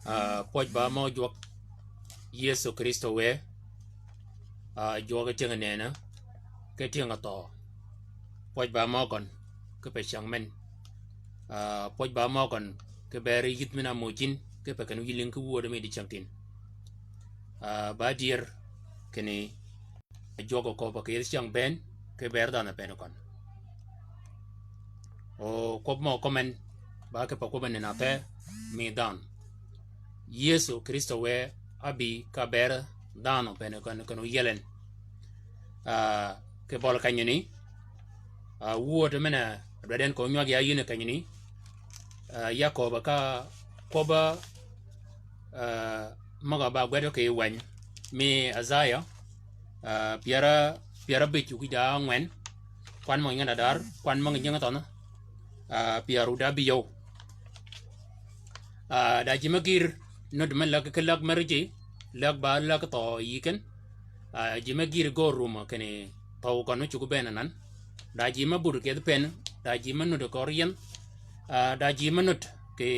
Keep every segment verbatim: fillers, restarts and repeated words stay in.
Ah, pwøj ba mø jwøk Yëso Krïstø wë, ah, jwøk tyëng-a nënni, ki tyëng-a thøø. Pwøj ba mø gøn, ki pe cyäng men. Ah, pwøj ba mø gøn, ki bër yïdh men-a ámöj yïn, ki pe kenni yïlïng ki wödø mi dicängtïn. Ah, ba dyër, kinni, jwøk köbb-a kì yethi cyäng bënn, ki bër dhanhø pëni køn. O kwøb mø kømmen, ba kipe kwøbbi nënnì athee, mi dhanhø. Yëso Krïstø wë ábï ka bër dhanhø pëni køn, køn óyiel en. Ah, kì bøli kenyini, ah, wödø men-a dwaddi en kì ónywag ya yïn kenyini, ah, ya köbb-a ka kwøbb-a, ah, møg-a ba gwed kì wäny mi Isaiah, ah, pyär, pyär ábïj wïj da ángwen, kwan møg-a nyen da dar, kwan møg-a nyen thønhø, ah, pyär wïj da ábïjøw. Ah, da ji me gïr, nud me läg ki läg me rijji, läg ba läg thøø yï ken. Ah, ji me gïr gø rumø kinni thøw køn ócuggi bënn anan. Da ji me bud kì yethi pënn, da ji me nud kì ör yien. Ah, da ji me nud kì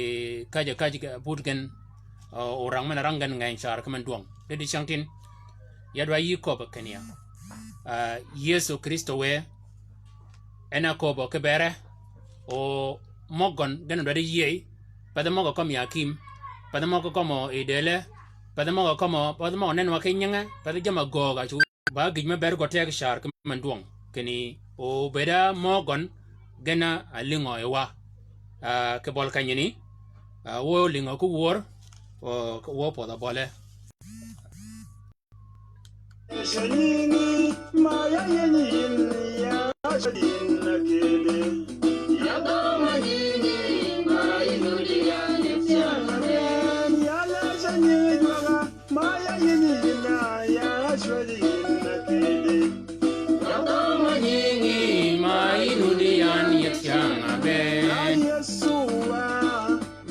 käjj-a käjj bud gen, ah, orang men-a rang gen ngeny car ki men dwøng. Di dicängtïn. Ya dwa yï köbb-a kinni ya. Ah, Yëso Krïstø wë, en a köbb-a ki bërri, o møg gøn gen a dwaddi yïëy, pathi møg-a kømmi akïm, pathi møg-a kømmi yi dële, pathi møg-a kømmi, pathi møg-a nenwa ki nyinge, pathi jamm-a göög-a cu ba gïj me bër gø teg car ki men dwøng. Kinni, o bëëd-a mø gøn, gen a lïngø yi wa. Ah, kì bøli kenyini, ah, wø lïngø ki wör, o, wø pödh-a bøle.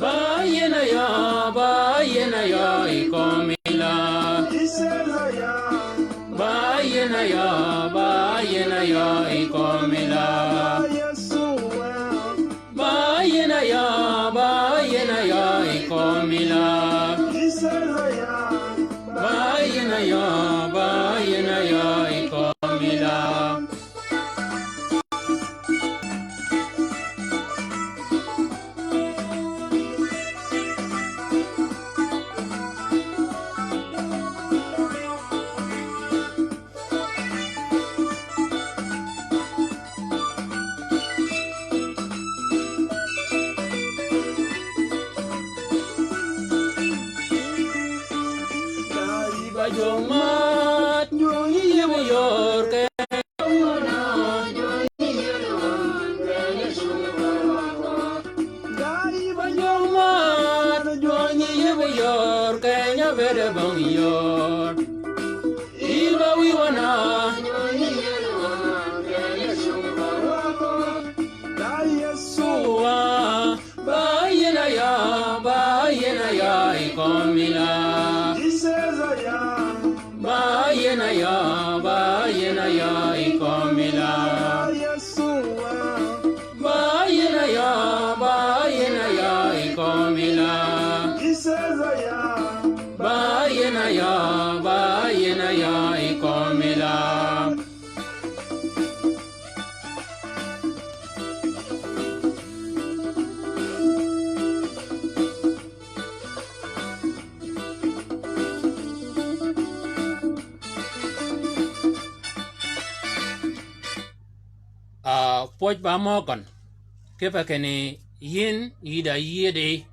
Ba yien a yø, ba yien a yø yi kömi la. Ba yien a yø, ba yien a yø yi kömi la. Ba yien a yø, ba yien a yø yi kömi la. Ba yien a yø, ba yien a yø yi kömi la. Ba jwøng maat, jwøng yï yï bu yör ke. Ba jwøng maat, jwøng yï yï bu yör ke, nya bëëd bang yör. Yï ba wïy wa na. Ba yien a yø, ba yien a yø yi kömi la. Ba yien a yø, ba yien a yø yi kömi la. Ba yien a yø, ba yien a yø yi kömi la. Ba yien a yø, ba yien a yø yi kömi la. Ah, pwøj ba mø køn, kipe kinni yïn yï da yiedi,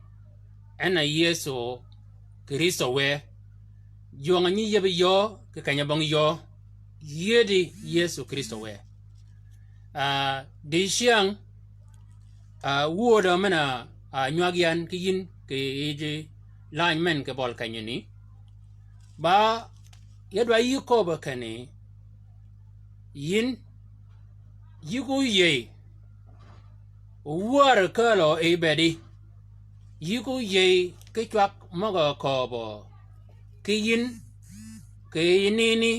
en a Yëso Krïstø wë, jwøng-a nyi yïëb yöö, kì keny-a bong yöö, yiedi Yëso Krïstø wë. Ah, dicäng, ah, wödø men-a, ah, nywag yan ki yïn, kì yij lany men kì bøli kenyini. Ba, ya dwa yï köbb-a kinni, yïn, yï ko yïëy, wär kälø yi bëëdi, yï ko yïëy ki cwag møg-a kööbø ki yïn, kì yij nini,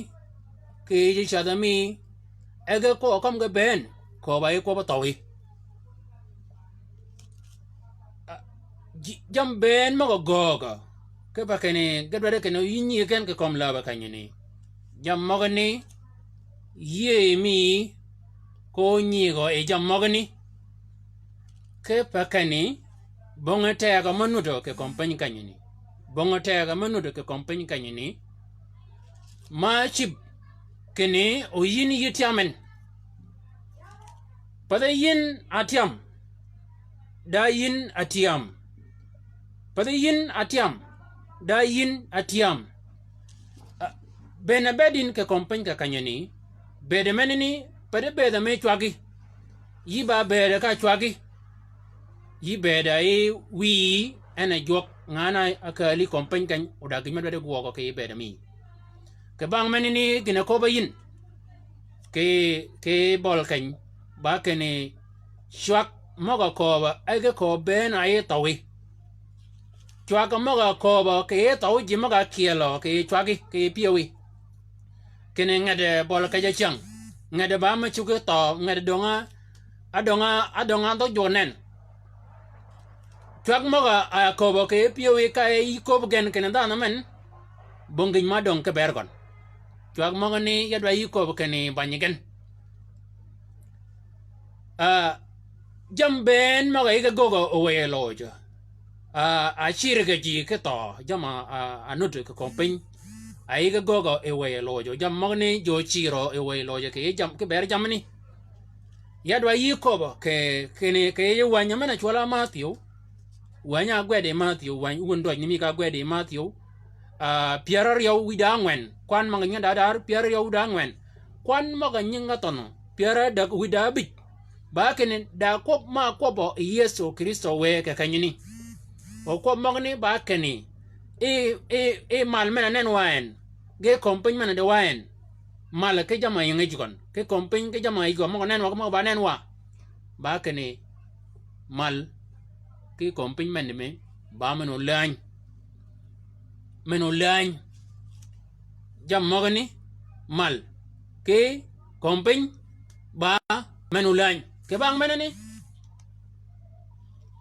kì yij cadh-a mi, e ge kwøb kømmi ge bënn, kööb-a yi kwøb-a thøwi. Ah, ji-, jammì bënn møg-a göög-a, Kipe kinni ge dwaddi kinni yï nyïg gen kì kömi läbø kenyani. Jammì møgani yïëy mi ko nyïgø yi jammì møgani. Kipe kinni bong tegø me nudø kì kömi piny kenyani. Bong tegø me nudø kì kömi piny kenyani. Ma cïb kinni o yïn yï tyam men. Pathi yïn a tyam. Da yïn a tyam. Pathi yïn a tyam. Da yïn a tyam. Ah, bënn-a bëëd yïn kì kömi piny kì kenyani. Bëëdø menani, pathi bëëdø me cwaggi. Yï ba bëëdø ka cwaggi. Yï bëëdø yi wïyi, en a jwøk ngan-a ákääli kömi piny keny, o da gïn me dwaddi gwøgø kì bëëdø mi. Kì bang menani gïn-a köbb-a yïn. Kì, kì bøli keny, ba kinni cwag møg-a kööbø, e ge kööb bënn-a yi thøwi. Cwag møg-a kööbø kì yï thøw ji møg-a kyelø kì yï cwaggi, kì yï pyëwí. Kinni nget-a bøli kej-a cyäng. Nget-a ba me cuggi thøø, nget-a döng-a, adöng-a, adöng-a dhøg jwøk nen. Cwag møg-a, a, kööbø kì yï pyëwí ka e yï kööb gen kinni dhanhø men, bong gïn ma döng ki ber gøn. Cwag møgani ya dwaddi yï kööb kinni bänyi gen. Ah, jammì bënn møg-a yï ge gögø owëy yi lojø. Ah, a cïr kì ji ki thøø, jammì-a, a, a nuti kì kömi piny. A yï ge gögø owëy yi lojø. Jammì møgani ji ócïrø owëy yi lojø kì yï jammì, ki ber jammì ni. Ya dwaddi yï kööbø kì, kinni, kì yï wänyi men-a cwøl-a Mathiu. Wänyi a ágwed yi Mathiu, wänyi wun døjni mi ka ágwed yi Mathiu. Ah, pyär áryew wïdá ángwen. Kwan møg-a nyinge da dar pyär áryew wïdá ángwen. Kwan møg-a nyinge thønhø pyär ádäg wïdá ábïj. Ba kinni da kwøb ma kwøbbø yi Yëso Krïstø wë kì kenyani. O kwøb møgani ba kinni yi, yi, yi mal men-a nen wa en, ge kömi piny men-a di wa en. Mal ki jammì-a yïnge yij gøn. Ki kömi piny ki jammì-a yij gøn møg-a nen wa, ki møg-a ba nen wa. Ba kinni mal ki kömi piny men-a mi ba men-a ólääny. Men-a ólääny. Jammì møgani mal ki kömi piny ba men-a ólääny. Kì bang menani,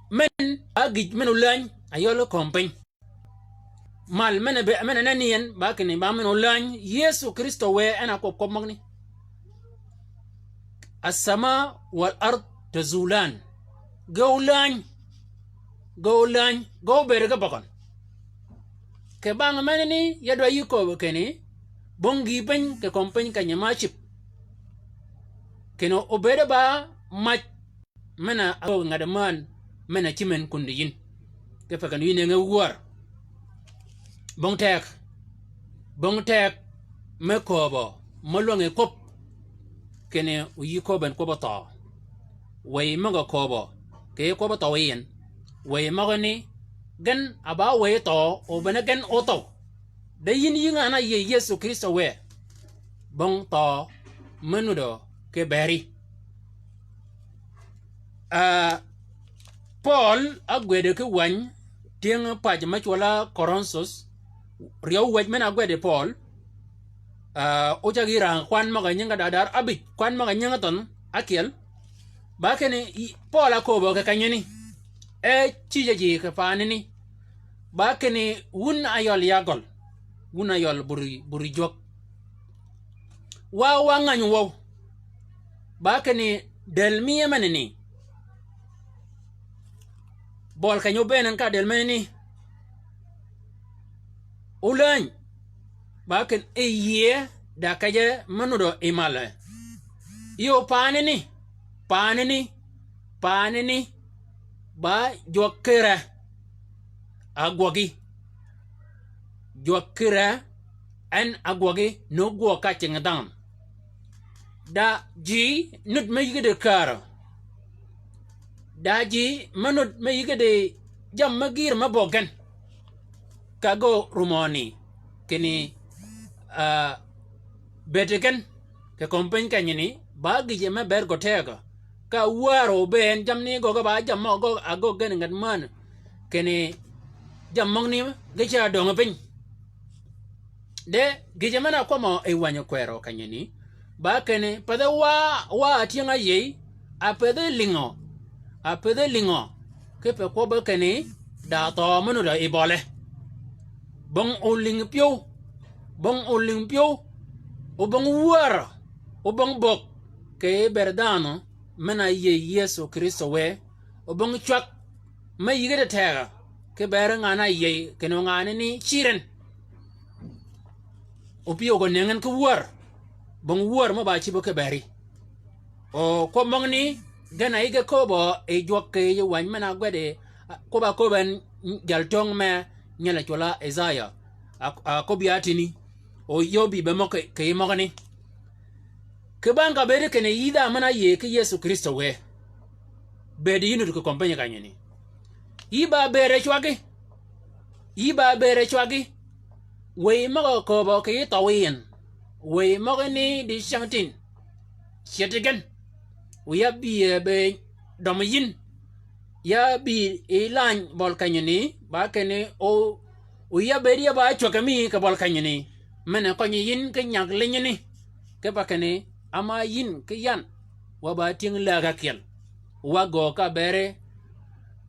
men ba gïj men-a ólääny a yøl kömi piny. Mal men-a be, men-a nenni en, ba kinni ba men-a ólääny, Yëso Krïstø wë en a kwøb kwøb møgani. As-sama wal ard tazulani. Ge ólääny, ge ólääny, ge óbëëd ge bøgøn. Kì bang menani, ya dwaddi yï kööbø kinni, bong gïï piny kì kömi piny kenyi ma ácïb. Kinni obëëd ba mac men-a ágöggi ngat-a männ, men-a cïmmi en kundi yïn. Kipe kinni yïn e nge wär. Bong teg, bong teg me kööbø, me lwängi kwøb. Kinni o yï kööb en kwøbb-a thøø. Wëy møg-a kööbø, kì yï kwøbb-a thøw yi en. Wëy møgani, gen a ba wëy thøw, o bene gen óthøw. De yïn yï ngan-a áyïëy Yëso Krïstø wë, bong thøø me nudø ki beri. Ah, Pøøl ágwëddi ki wäny tyëng pac me cwøl-a Korinthus, ryew wäj men-a ágwëddi Pøøl, ah, ócag yï rang kwan møg-a nyinge da dar ábïj, kwan møg-a nyinge thønh ákyel. Ba kinni, Pøøl akööbø kì kenyani, e cïjji kì paanani. Ba kinni wun ayøl ya gøl, wun ayøl buri, buri jwøk. Wa, wa ngäny wøw. Ba kinni dël mi e menani. Bøli keny óbëën en ka dël menani. Ólääny. Ba kinni e yïe da kejje me nudø yi malø. Yo paanani, paanani, paanani. Ba jwøk kire. Agwøgi. Jwøk kire, en agwøgi, ni ógwøg ka cingi dhanhø. Da ji nud me yïggi di käärø. Da ji me nud me yïggi di jammì me gïïr me böggi gen. Ka ge rumø ni, kinni, ah, bëëd gen, kì kömi piny kenyani, ba gïjø me ber gø tegø. Ka wär obëën jammì ni göggi ba jammì møg-a göggi, agöggi gen ngat männ. Kinni jammì møgani ge ca döng piny. De gïjø men-a ákwømmø yi wänyi kwerø kenyani. Ba kinni, pathi wa, wa atyëng-a áyïëy, a pathi lïngø, a pathi lïngø, kipe kwøbbi kinni, da thøø me nudø yi bøle. Bong olïng pyëw, bong olïng pyëw, o bong wär, o bong bök, kì yij bër dhanhø, men-a yïëy Yëso Krïstø wë, o bong cwag, me yïge teteg, kì bër ngan-a yïëy, kinni o ngan-a ni cïr en. O pyëw gø nëngi en ki wär, bong wär mø ba cïbø kì beri. O kwøb møgani, gen-a yij ge köbbø, yi jwøk kì yij wany men-a gwed yi, kwøb-a köbben jal töng me, nyel-a cwøl-a Isaya, a, a köbbi ya tïni, o yöbbi be møg kì, kì yij møgani. Kì bang ka bëëd kinni yï dha men-a yïëy ki Yëso Krïstø wë. Bëëd yï nud kì kömi piny kanyani. Yï ba bëëde cwaggi. Yï ba bëëde cwaggi. Wëy møg-a köbbø kì yij thøw yi en. Wëy møgani diceng tin. Cetti gen. O ya bï, e, be dømmi yïn. Ya bï yi lany bøl kenyani, ba kinni o, o ya bëëd ya ba cwäg mi kì bøl kenyani. Men-a kønyi yïn ki nyag linyani. Kipe kinni, ama yïn ki yan, wa ba tyëng läg ákyel. Wa göög ka bëëde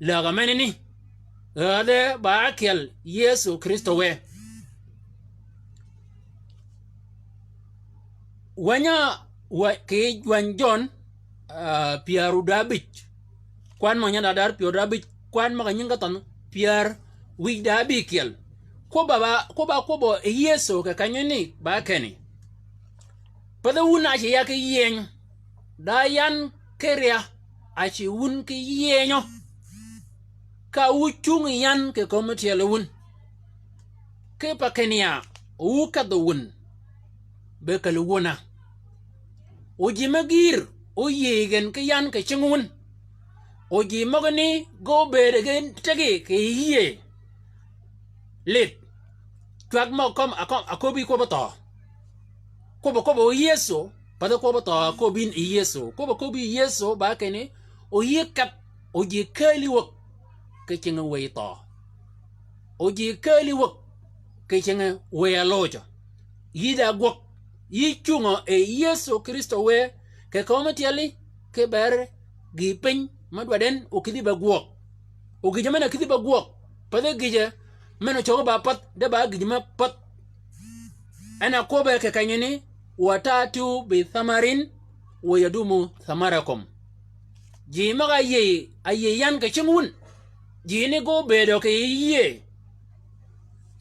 läg-a menani. Ädhe ba ákyel Yëso Krïstø wë. Wanya, wa, kì yij wany Jøn, ah, pyär wïj da ábïj. Kwan møg-a nyand-a dar pyär wïj da ábïj, kwan møg-a nyingi ka thønh pyär wïj da ábïkyel. Kwøbb-a ba, kwøbb-a kwøbbø yi Yëso kì kenyani ba kinni. Pathi wun a ce ya ki yieny, da yan ki ria, a ce wun ki yieny. Ka wu cungi yan kì kömi tyeli wun. Kipe kinni ya, o wu kedhi wun. Be käl wun-a. O ji me gïïr, o yïëy gen ki yan kì cing wun. O ji møgani ge óbëëd gen tegi kì yïëy. Lïd. Cwag møg-a kømmi, a kømmi, a köbbi kwøbbi thøø. Kwøbbi, kwøbbi Yëso, pathi kwøbbi thøø, a köbbi yïn yi Yëso. Kwøbbi, kwøbbi Yëso, ba kinni, o yï kedh, o ji kääli wäg, kì cingi wëy thøø. O ji kääli wäg, kì cingi wëy-a lojø. Yï da gwøg, yï cungø yi Yëso Krïstø wë, kì kömi tyeli, kì bër gïï piny, me dwaddi en, o kïdhi be gwøg. O gïjø men-a kïdhi be gwøg, pathi gïjø, men-a cöggi ba pädh, de ba gïjø me pädh. En a kwøbbe kì kenyani, wa ta'tu bi thamarin, wa yadumu thamarukum. Ji møg-a yïëy, a yïëy yan kì cing wun. Ji ni ge óbëëdø kì yïëy.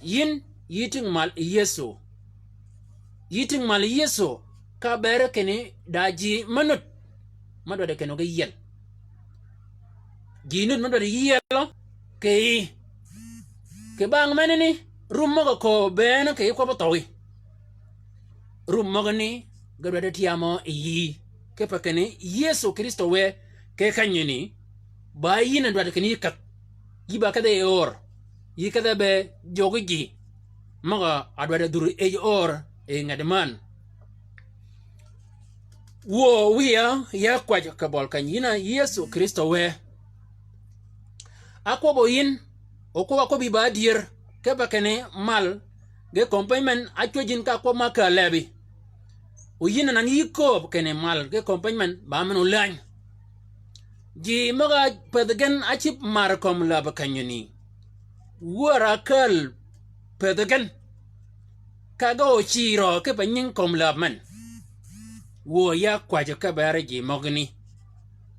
Yïn, yï tïng mal yi Yëso. Yï tïng mal yi Yëso, ka bër kinni da ji me nud, me dwaddi kinni ge yiel. Ji nud me dwaddi yiel, kì yï. Kì bang menani, rum møg-a kööb bënn kì yij kwøbbi thøwi. Rum møgani, ge dwaddi tyamø yi yïí. Kipe kinni, Yëso Krïstø wë, kì kenyani, ba yïn a dwaddi kinni yï kedh. Yï ba kedhe yi ör. Yï kedhe be jwøk ji. Møg-a dwaddi dhur yi ör, yi nget männ. Wuö wiya, ya kwäj kì bøl keny yïn a Yëso Krïstø wë. Akwøbbø yïn, o kwøbb-a kwøbbi ba dyër, kipe kinni mal, ge kömi piny men, ácwäj yïn ka kwøbb ma kääl lëbbi. O yïn anan yï kööb kinni mal, ge kömi piny men, ba men oläny. Ji møg-a pädhi gen ácïb mar kömi läb kenyani. Wär-a kääl pädhi gen. Ka ge ocïrø kipe nying kömi läb men. Wuö ya kwäjji kiber ji møgani.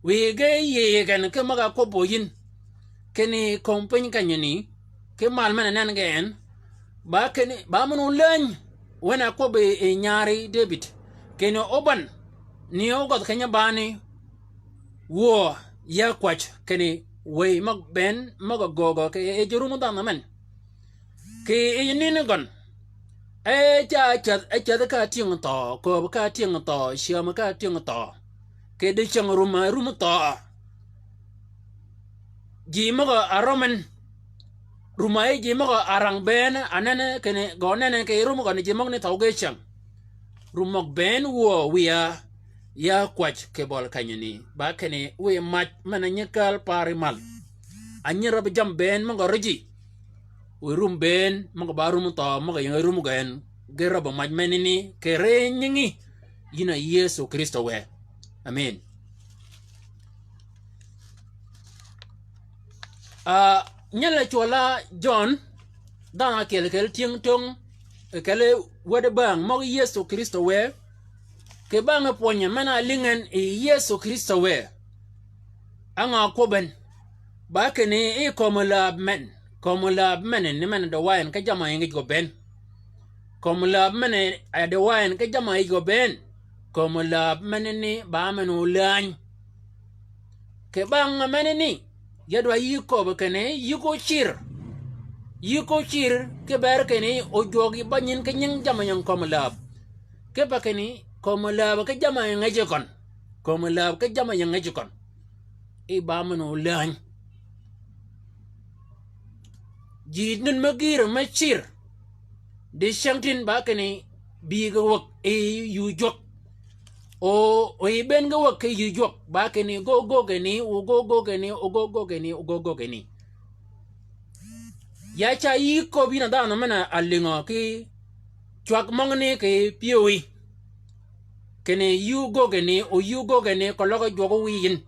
Wiy ge yïëy gen ki møg-a kwøbbø yïn. Kinni kömi piny kenyani. Ki mal men-a nen gen. Ba kinni, ba men oläny. Wen-a kwøbbi yi nyari Debïd. Kinni óbän. Ni ógødh keny-a bani. Wuö, ya kwäj, kinni wëy møg bënn, møg-a göögø, kì yij rum dhanhø men. Kì yij nïn gøn. E ca cädh, e cädhi ka tyëng thøø, kööb ka tyëng thøø, cyäm ka tyëng thøø. Kì dicäng rum, rum thøø. Ji møg-a rømmi en. Rum a yij ji møg-a rang bënn, anene, kinni gø nene, kì rum gøn ji møgani thøw ge cyäng. Rum møg bënn wuö wiya, ya kwäj kì bøl kenyani. Ba kinni wiy mac men-a nyi kääl pari mal. A nyi räbb jammì bënn møg-a räjji. Wiy rum bënn møg-a ba rum thøø møg-a ying rum gen. Ge räbb mac menani kì ri nyingi. Yïn a Yëso Krïstø wë. Amen. Ah, nyel-a cwøl-a Jøn, dhanhø ákyel kel tyëng töng, kelli wäd bäng møg Yëso Krïstø wë, kì bang pwönyi men-a álïngi en yi Yëso Krïstø wë. Á ngø kwøbbi en? Ba kinni yi kömi läb men, kömi läb men ni men-a dwayi en ki jamm-a ngij gø bënn. Kömi läb men-a dwayi en ki jamm-a ngij gø bënn. Kömi läb men ni ba men-a ólääny. Kì bang men ni, ya dwa yï köbbi kinni yï ko cïr. Yï ko cïr, ki ber kinni ójwøg yi ba nyin ki nying jamm-a ying kömi läb. Kipe kinni kömi läb ki jamm-a ying ngej gøn. Kömi läb ki jamm-a ying ngej gøn. Yi ba men-a ólääny. Ji nun me gïr me cïr. Di cyängtïn ba kinni bï ge wäg yi yuu jwøk. O, o yi bënn ge wäg ki yuu jwøk, ba kinni gø göggi ni, o gø göggi ni, o gø göggi ni, o gø göggi ni. Ya ca yï köbbi yïn a dhanhø men-a álïngø ki cwag møgani kì pyëwí. Kinni yuu göggi ni, o yuu göggi ni, keløg jwøk wïj yïn.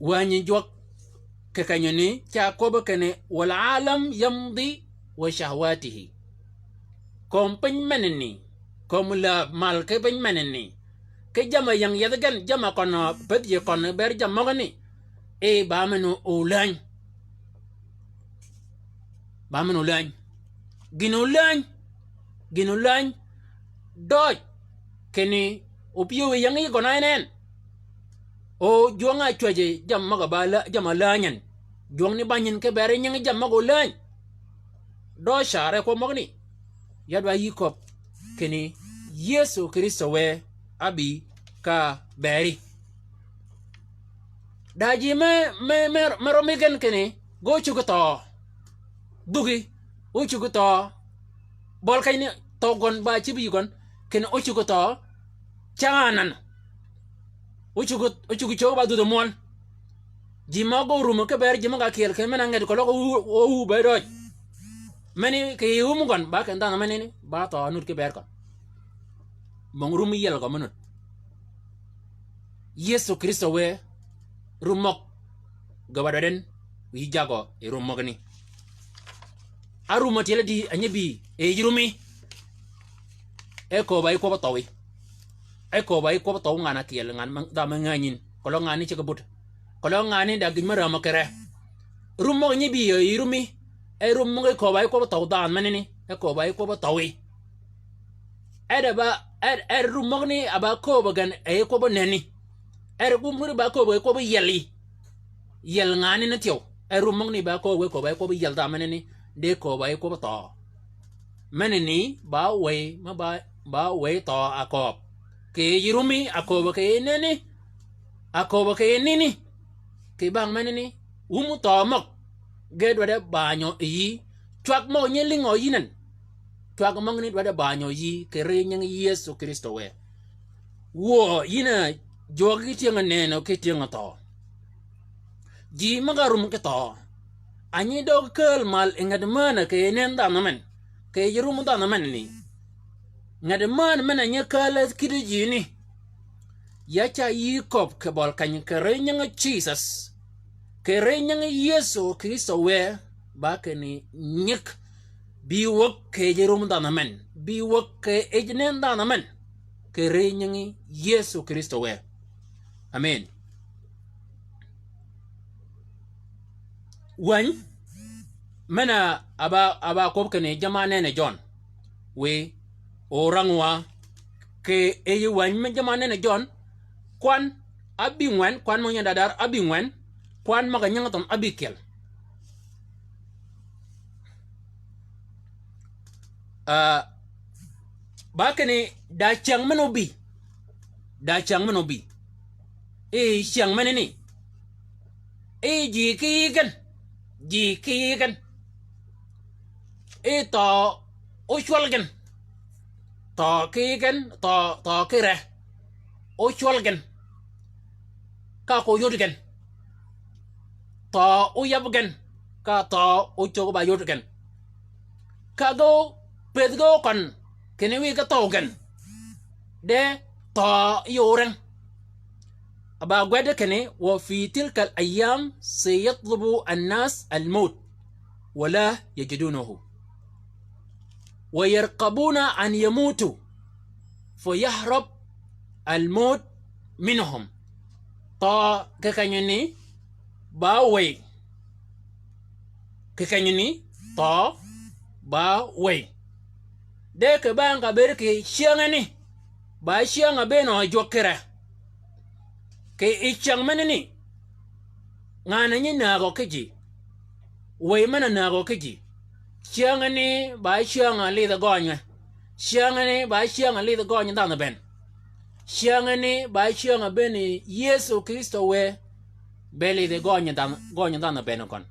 Wänyi jwøk kì kenyø ni ca köbbi kinni, "Wal alam yamdi wa shahwatihi." Kömi piny men ni, kömi läb mal ki piny men ni, ki jamm-a ying yethi gen, jamm-a køn, eh, pëthi ji køn, ber jamm-a møgani. E, ba men-a ólääny. Ba men-a ólääny. Gïn-a ólääny. Gïn-a ólääny. Døøj. Kinni opyëwí ying yi gøn-a en en. O jwøng-a cwäjji jamm-a møg-a ba lä-, jamm-a lääny en. Jwøng ni ba nyin ki ber nyingi jamm-a møg-a ólääny. Døøj carø kwøb møgani. Ya dwa yï köbbi kinni Yëso Krïstø wë ábï ka beri. Da ji me, me, me, me rømmi gen kinni, ge ócuggi thøø. Dhuggi, ócuggi thøø. Bøl keny ni thøø gøn ba cïb yï gøn, kinni ócuggi thøø. Cananø. Ócuggi, ócuggi cög ba dhudh-a mwøl. Ji møg-a rum ki ber ji møg-a kyel kinni men-a nged keløg o wu, o wu be døøj. Meni kì yï wum gøn, ba kinni dhanhø meni ni, ba thøø nud ki ber gøn. Møng rum yiel gø me nud. Yëso Krïstø wë, rum møg. Gø ba dwaddi en, yï jagø yi rum møgani. Á rum-a tyeli di a nyi bï, e yij rumi. E kööb-a yi kwøb-a thøwi. E kööb-a yi kwøb-a thøw ngan-a kyel, ngan me, dha me ngänyi yïn. Keløg ngan-a ceg-a but. Keløg ngan-a da gïn me rämø kere. Rum møg-a nyi bï, e yij rumi. E rum møg-a kööb-a yi kwøb-a thøw dhanhø menani. E kööb-a yi kwøb-a thøwi. E da ba, e, e rum møgani a ba kööb-a gen, e yi kwøb-a nenni. E rum møgani ba kööb-a yi kwøb-a yieli. Yiel ngan-a ni thyew. E rum møgani ba kööb-a yi kwøb-a yi kwøb-a yiel dhanhø menani. De kööb-a yi kwøb-a thøw. Menani ba wëy, me ba, ba wëy thøø a kööb. Kì yij rumi a kööb-a kì yij nenni. A kööb-a kì yij nenni. Kì bang menani. Wum thøø møg. Ge dwaddi banyø yi. Cwag møg nyi lïngø yïn en. Cwag møgani dwaddi banyø yi. Kì ri nyingi Yëso Krïstø wë. Wuö, yïn a jwøk ki tyëng-a nënø ki tyëng-a thøø. Ji møg-a rum ki thøø. A nyi døøg kääl mal yi nget männ-a kì yij nenn dhanhø men. Kì yij rum dhanhø menani. Nget männ men-a nyi kääl-a kïddi ji ni. Ya ca yï köbbi kì bøl keny kì ri nyingi Jisøs. Kì ri nyingi Yëso Krïstø wë ba kinni nyig. Bï wäg kì yij rum dhanhø men. Bï wäg kì yij nenn dhanhø men. Kì ri nyingi Yëso Krïstø wë. Amen. Wäny, men-a, a ba, a ba kwøb kinni jamm-a nenni Jøn. Wiy, orang wa, kì yij wäny me jamm-a nenni Jøn, kwan, ábïngwen, kwan mø nying dadar ábïngwen, kwan møg-a nyingi thønh ábïkyel. Ah, ba kinni da cyäng men-a óbï. Da cyäng men-a óbï. E cyäng menani. E ji ki yï gen. Ji ki yï gen. E thøø ócwøl gen. Thøø ki yï gen, thøø, thøø ki re. Ócwøl gen. Ka ko yod gen. Thøø óyab gen. Ka thøø ócög ba yod gen. Ka ge ópëdh ge ókøn. Kinni wiy ge thøw gen. De thøø yï óreng. A ba gwed kinni, wa fi tilkal ayyam sayatlubu an-nas al-mawt. ولا يجدونه، ويرقبون أن يموتوا فيهرب الموت منهم. Thøø kì kenyani ba wëy. Kì kenyani thøø ba wëy. De kì bang ka bëëd kì cyängani, ba cyäng-a bëën ojwøg kire. Kì yi cyäng menani, ngan-a nyi nägø ki ji. Wëy men-a nägø ki ji. Cyängani ba cyäng-a lidhi gønyø. Cyängani ba cyäng-a lidhi gøny dhanhø bënn. Cyängani ba cyäng-a bënn Yëso Krïstø wë, be lidhi gøny dhanhø, gøny dhanhø bënn gøn.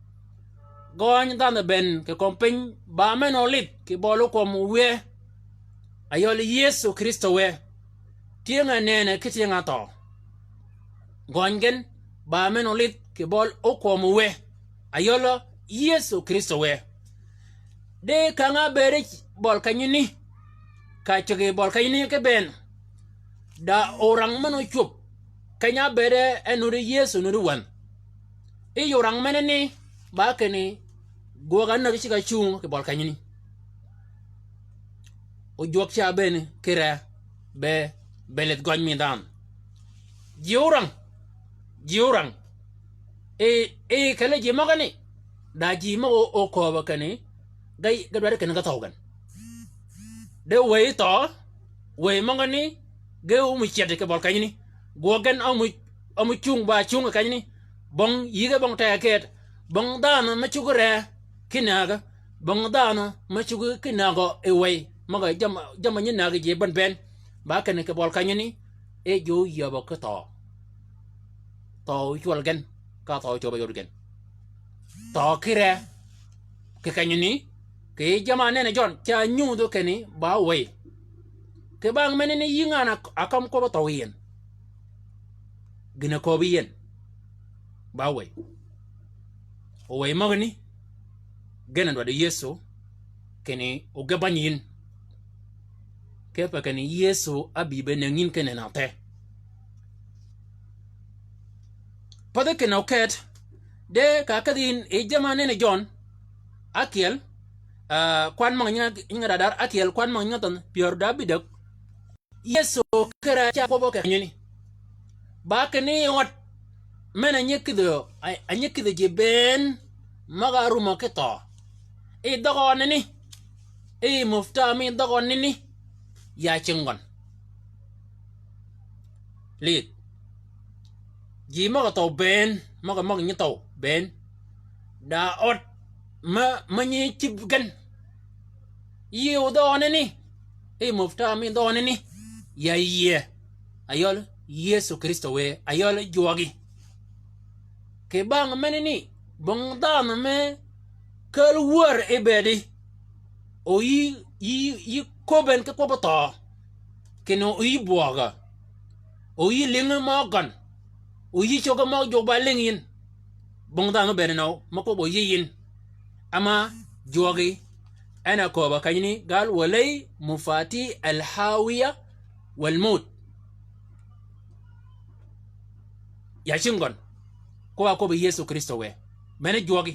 Gøny dhanhø bënn kì kömi piny, ba men-a olidh kì bøli kwøb wë. Ayøl Yëso Krïstø wë. Tyëng-a nënni ki tyëng-a thøø. Gøny gen, ba men-a olidh kì bøli kwøb wë. Ayøl Yëso Krïstø wë. De kang-a bëëde bøl kenyani, ka ciggi bøl kenyani ki bënn. Da orang men-a ocwöb, keny-a bëëde en nuddi Yëso nuddi wänhø. Yi orang menani, ba kinni, gwøg-a näg cigg-a cungi kì bøl kenyani. Ojwøg ca bënn kire, be, be lidh gøny mi dhanhø. Ji orang, ji orang. E, e, kelli ji møgani, da ji møg-a okööbø kinni, ge, ge dwaddi kinni ge thøw gen. De wëy thøø, wëy møgani, ge ómi cyäddi kì bøl kenyani. Gwøg gen ómi, ómi cung ba cung kì kenyani. Bong yïge bong tegø ket. Bong dhanhø me cuggi ree ki nägø. Bong dhanhø me cuggi ki nägø yi wëy. Møg-a jamm-, jamm-a nyi näggi ji bënn bënn. Ba kinni kì bøl kenyani. E ji óyäbø ki thøø. Thøø ócwøl gen. Ka thøø ócwøl ba yod gen. Thøø kire. Kì kenyani, kì jamm-a nenni Jøn, ca nyudhø kinni ba wëy. Kì bang menani yï ngan-a, a kømmi kwøbb-a thøw yi yien. Gïn-a kööb yi yien. Ba wëy. O wëy møgani, gen-a dwaddi Yëso, kinni o ge bänyi yïn. Kipe kinni Yëso ábï be nëngi yïn kinni na the. Pädhi kinni oket, de ka ákedhi yïn yi jamm-a nenni Jøn, ákyel, ah, kwan møg-a nyinge, nyinge dadar, ákyel kwan møg-a nyinge thønh, pyär da ábïdäg. Yëso kire ca kwøbbi kenyani. Ba kinni ød, men-a nyi kïdhø, a, a nyi kïdhø ji bënn, møg-a árumø ki thøø. Yi dhøgø ønnini, yi mufta mi dhøgø ønnini, ya cinggøn. Lidh. Ji møg-a thøw bënn, møg-a, møg-a nyi thøw bënn. Da ød me, me nyi cïb gen. Yïe o dhø ønnini. Yi mufta mi dhø ønnini. Ya yïe. Ayøl Yëso Krïstø wë, ayøl jwøgi. Kì bang menani, bong dhanhø me käl wär yi bëëdi. O yï, yï, yï köbben ki kwøbbi thøø. Kinni o yï bwøgø. O yï lïngi mø gøn. O yï cöggi mø jwøk ba lïngi yïn. Bong dhanhø bëëdi nøw, me kwøbbi o yï yïn. Ama jwøgi, en a kööbø kenyani, gal waley mufati al hawiya wal mut. Ya cinggøn. Kwøbb-a kwøbbi Yëso Krïstø wë. Bene jwøgi.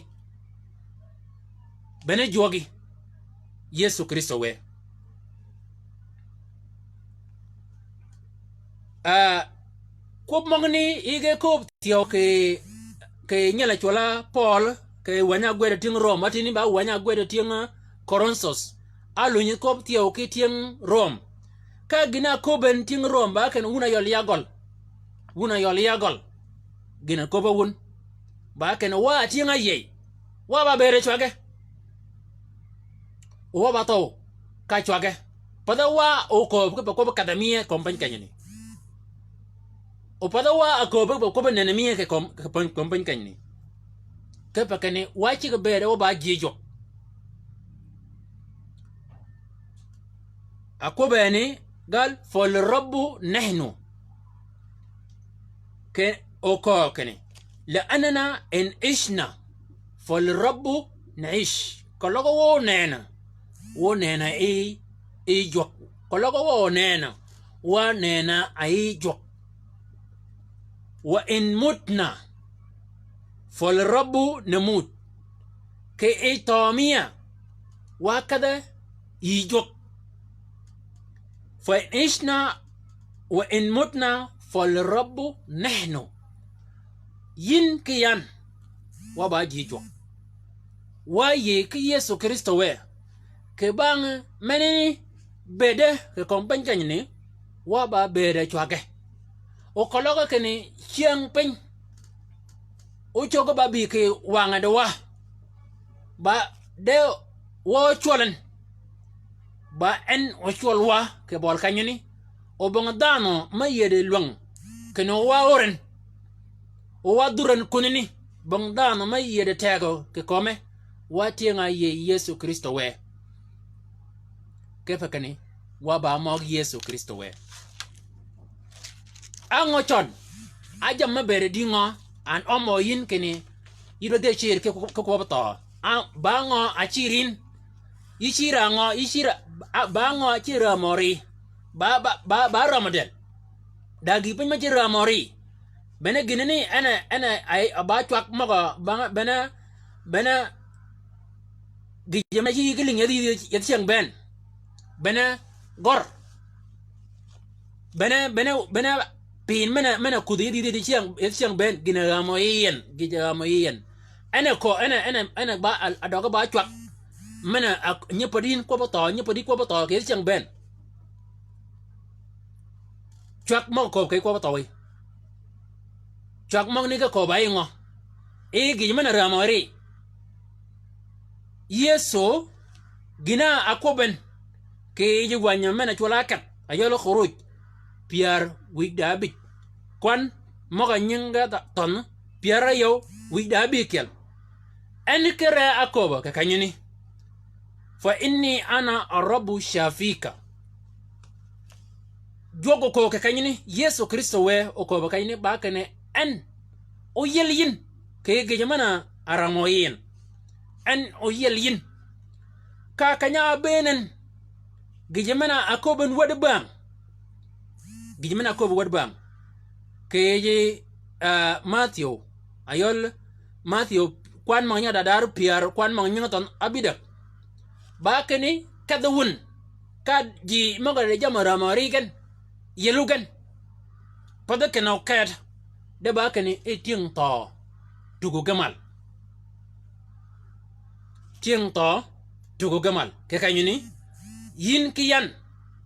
Bene jwøgi. Yëso Krïstø wë. Ah, kwøb møgani yï ge kööb thyew kì, kì nyel-a cwøll-a Pøøl, kì wänyi ágwed-a tyëng Röm, átinni ba wänyi ágwed-a tyëng Korinthøs. Álunyi kööb thyew ki tyëng Röm. Ka gïn-a áköbben tyëng Röm ba kinni wun a yøl ya gøl. Wun a yøl ya gøl. Gïn-a köbbe wun. Ba kinni wa tyëng-a áyïëy. Wa ba bëëde cwagge. Wa ba thøw ka cwagge. Pädhe wa okööb kipe kwøbbi kedhe miye kömi piny kenyani. O pädhe wa ákööb kipe kwøbbi nënni miye kì kömi, kì piny, kömi piny kenyani. Kipe kinni wa cigg-a bëëde wa ba ji jwøk. Akwøbbe ni gal, fal rabbu nahnu. Kì okööb kinni, li'annana in ishna, fal rabbu na'ish. Keløg wa onënø, wa onënø yi, yi jwøk. Keløg wa onënø, wa onënø yi jwøk. Wa in mutna, fal rabbu namut. kì yij thøø mia, wa kedhe yï jwøk. Fa in ishna wa in mutna fa lirrabbi nihnu. Yïn ki yan, wa ba ji jwøk. Wa yï ki Yëso Krïstø wë, kì bang menani bëëde kì kömi piny kenyani, wa ba bëëde cwagge. O keløg kinni cyäng piny ócöggi ba bï kì wangø di wa, ba de wa ócwøl en, ba en ócwøl wa kì bøli kenyani. O bong dhanhø me yïëdi lwäng kinni wa óör en, o wa dhur en kunani, bong dhanhø me yïëdi tegø kì köme, wa tyëng-a yïëy Yëso Krïstø wë. Kipe kinni, wa ba møg Yëso Krïstø wë. Á ngø cøn, á jammì me bëëd di ngø, an ømø yïn kinni, yï dwaddi ácïr ki, ki kwøbbi thøø. Á, ba ngø ácïr yïn, yï cïr-a ngø, yï cïr-a, á, ba ngø ácïr-a mø ri, ba, ba, ba, ba rømø dël. Da gï piny me cïr-a mø ri. Bene gïnani en a, en a, ay, a ba cwag møg-a, ba, bene, bene, gïjø me ci ki lïngi yethi, yethi, yethi cyäng bënn. Bene gør. Bene, bene, bene pin men-a, men-a kudhi yethi, yethi cyäng, yethi cyäng bënn. Gïn-a gham mø yï yien, gïjø gham mø yï yien. En a kö, en a, en a, en a ba, a, a døggi ba cwag. Men-a, a, nyi pädi yïn kwøbbi thøø, nyi pädi kwøbbi thøø, kì yethi cyäng bënn. Cwag møg-a kööb kì kwøbbi thøø wï. Cwag møgani ki kööb-a yï ngø? Yi gïjø men-a rämø ri. Yëso, gïn-a ákwøb en, kì yij wänyi men-a cwøl-a ákedh, a yøl Khuruj, pyär wïj da ábïj. Kwan møg-a nyinge thønh, pyär áyøw, wïj da ábïkyel. En kere ákööbø kì kenyani. Fa inni ana ar-Rabbu shafika. Jwøk okööb kì kenyani, Yëso Krïstø wë okööbø kenyani ba kinni en óyiel yïn, kì gïjø men-a rämø yïn. En óyiel yïn. Ka keny-a ábëën en, gïjø men-a ákööb en wäd bäng. Gïjø men-a ákööb wäd bäng. Kì yij, eh, Mathiö, a yøl Mathiö, kwan møg-a nyinge da dar pyär, kwan møg-a nyinge thønh ábïdäg. Ba kinni, kedhi wun, ka ji møg-a di jamm-a rämø ri gen, yielu gen. Pädhi kinni ókedh, de ba kinni e tyëng thøø, tugø ge mal. Tyëng thøø, tugø ge mal. Kì kenyani, yïn ki yan,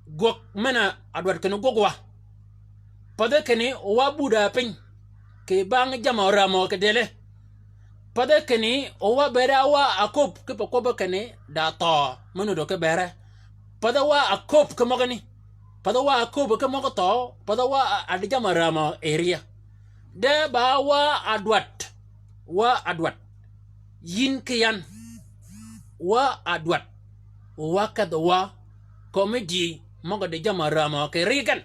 gwøg men-a ádwaddi kinni gwøg wa. Pädhi kinni o wa bud-a piny, kì bang jamm-a rämø kì dële. Pädhi kinni o wa bëëd á wa ákööb, kipe kwøbbi kinni da thøø, me nuddø ki bërre. Pädhi wa ákööb ki møgani. Pädhi wa ákööb ki møg thøø, pädhi wa a, a di jamm-a rämø area. De ba wa ádwaddi, wa ádwaddi. Yïn ki yan, wa ádwaddi, wa kedhi wa, kömi ji møg-a di jamm-a rämø kì ri gen.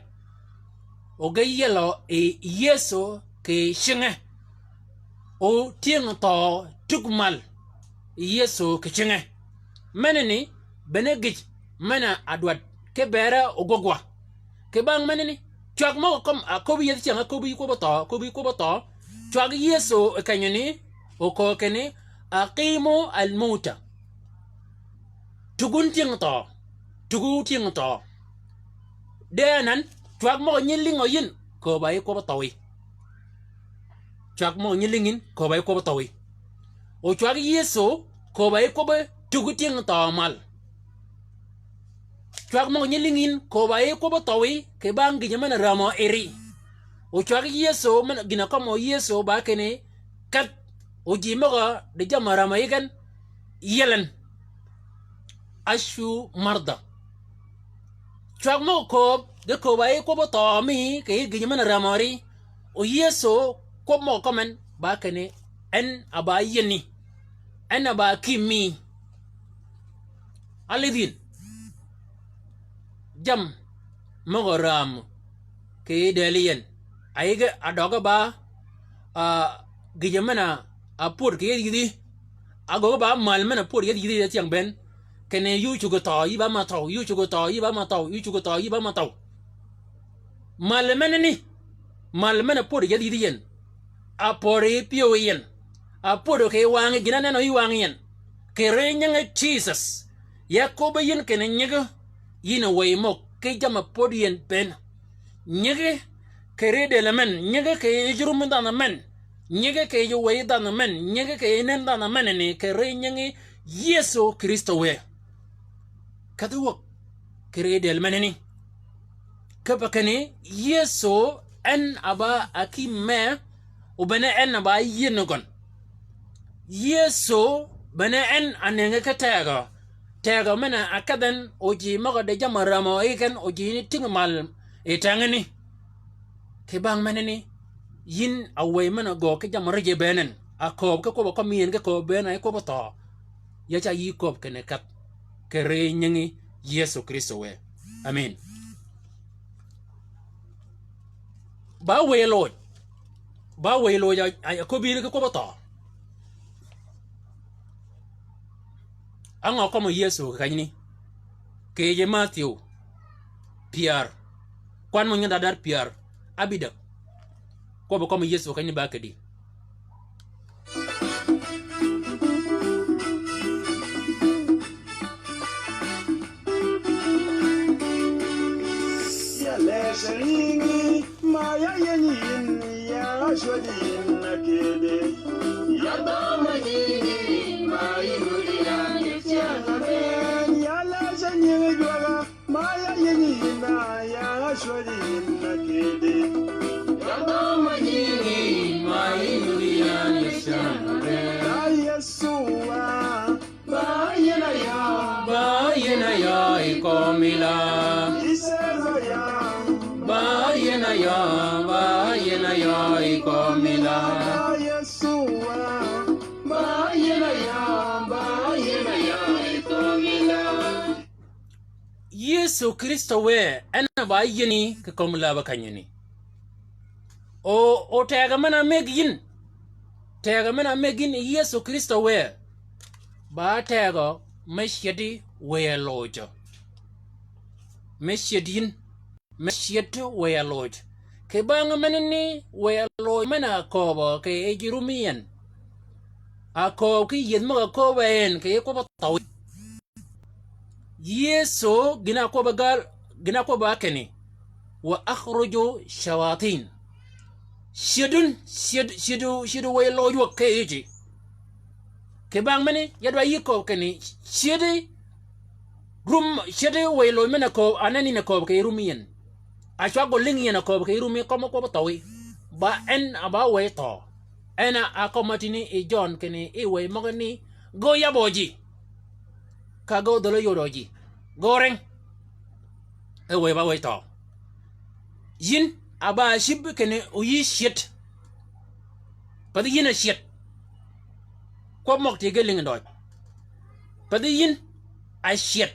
O ge yielø yi Yëso kì cinge. O tyëng thøø tug mal yi Yëso kì cinge. Menani, bene gïj men-a ádwaddi ki bërre ogwøg wa. Kì bang menani, cwag møg-a kømmi, a, áköbbi yethi cyäng, áköbbi kwøbbi thøø, áköbbi kwøbbi thøø. Cwag Yëso kenyani, okööb kinni, aqimu al-mawta. Tug wun tyëng thøø, tug wun tyëng thøø. De anan, cwag møg-a nyi lïngø yïn, kööb-a yi kwøbbi thøø wï. Cwag møg-a nyi lïng yïn, kööb-a yi kwøbbi thøø wï. O cwag Yëso, kööb-a yi kwøbbi tug tyëng thøø mal. Cwag møg-a nyi lïng yïn, kööb-a yi kwøbbi thøø wï, kì bang gïjø men-a rämø eri. O cwag Yëso, men-a gïn-a kømmi Yëso ba kinni, kedh, o ji møg-a di jamm-a rämø yi gen, yiel en. Ashfu marda. Cwag møg-a kööb, ge kööb-a yi kwøbbi thøø mi, kì yij gïjø men-a rämø ri. O Yëso, kwøb møg-a kømmi en, ba kinni, en a ba yienni. En a ba kïmmi. Álidh yïn. Jammì møg-a rämø kì dëli yien. A yïge a døge ba, a, gïjø men-a pwöd kì yethi yïdhi. A göge ba mäl men-a pwöd yethi yïdhi yethi ying bënn. Kinni yï ócuggi thøø, yï ba ma thøw, yï ócuggi thøø, yï ba ma thøw, yï ócuggi thøø, yï ba ma thøw. Mäl menani, mäl men-a pwöd yethi yïdhi yien. A pwöd yi pyëw yien. A pwöd kì wang gïn-a nenø yï wang yien. Kì ri nyingi Jisøs. Ya köbbi yïn kinni nyigi, yïn a wëy møg, ki jamm-a pöddi yïn bënn. Nyigi kì ri dël men, nyigi kì yij rum dhanhø men, nyigi kì yij wëy dhanhø men, nyigi kì yij nen dhanhø menani, kì ri nyingi Yëso Krïstø wë. Kedhi wäg kì ri dël menani. Kipe kinni, Yëso en a ba akïm mee, o bene en a ba yienni gøn. Yëso bene en a nëngi ki tegø. Tegø men-a ákedh en, o ji møg-a di jamm-a rämø yi gen, o ji ni tïngi mal yi tengani. Kì bang menani, yïn a wëy men-a göög ki jamm-a rijji bënn en, a kööb ki kwøbb-a kømmi yïn ki kööb bënn-a yi kwøbb-a thøø. Ya ca yï kööb kinni kedh, kì ri nyingi Yëso Krïstø wë. Amen. Ba wëy loj. Ba wëy loj a, a, a köbbi yïn ki kwøbb-a thøø. Á ngø kømmi Yëso kì kenyni? Kì yij Mathiu pyär. Kwan mø nyi dadar pyär ábïdäg. Kwøbb-a kømmi Yëso kenyni ba kiddi. Ya leshe nyingi, ma ya yienyi yïn, ya cwäddi yïn akidi. Ya dhomo nyingi, ma yudi yan yi cyäng amen. Ya leshe nyingi jwäga, ma ya yienyi yïn, ya cwäddi yïn akidi. Ya dhomo nyingi, ma yudi yan yi cyäng amen. Ya Yëso wa. Ba yienaya, ba yienaya yi kömi laa. Isezaya. Ba yienaya, ba yienaya yi kömi laa. Yëso wa. Ba yienaya, ba yienaya yi kömi laa. Yëso Krïstø wë, en a ba yienni kì kömi laa ba kenyini. O, o tegø men-a ámëggi yïn. Tegø men-a ámëggi yïn Yëso Krïstø wë. Ba tegø me cyeddi wëy-a lojø. Me cyeddi yïn. Me cyeddi wëy-a loj. Kì bang menani wëy-a loj men-a ákööbø kì yij rummi yi en. Ákööb ki yieth møg-a kööb en kì yij kwøbb-a thøwi. Yëso gïn-a ákwøbb-a gal, gïn-a ákwøbb-a kinni, wa akhruju shawatin. Cyedun, cyed-, cyeddu, cyeddu wëy loj wäg ki yiji. Kì bang meni, ya dwaddi yï kööb kinni, cyeddi rum, cyeddi wëy loj men-a kööb, anan yïn a kööb kì rummi yi en. A cwag gø lïngi yi en a kööb kì rummi kømmi kwøbb-a thøwi. Ba en a ba wëy thøø. En a ákømmi tïni yi Jøn kinni, yi wëy møgani, gø yabbø ji. Ka gø dhöl-a yodø ji. Gø reng. E wëy ba wëy thøø. Yïn a ba cïb kinni o yï cyed. Pathi yïn a cyed. Kwøb møg ti ge lïngi døøj. Pathi yïn a cyed.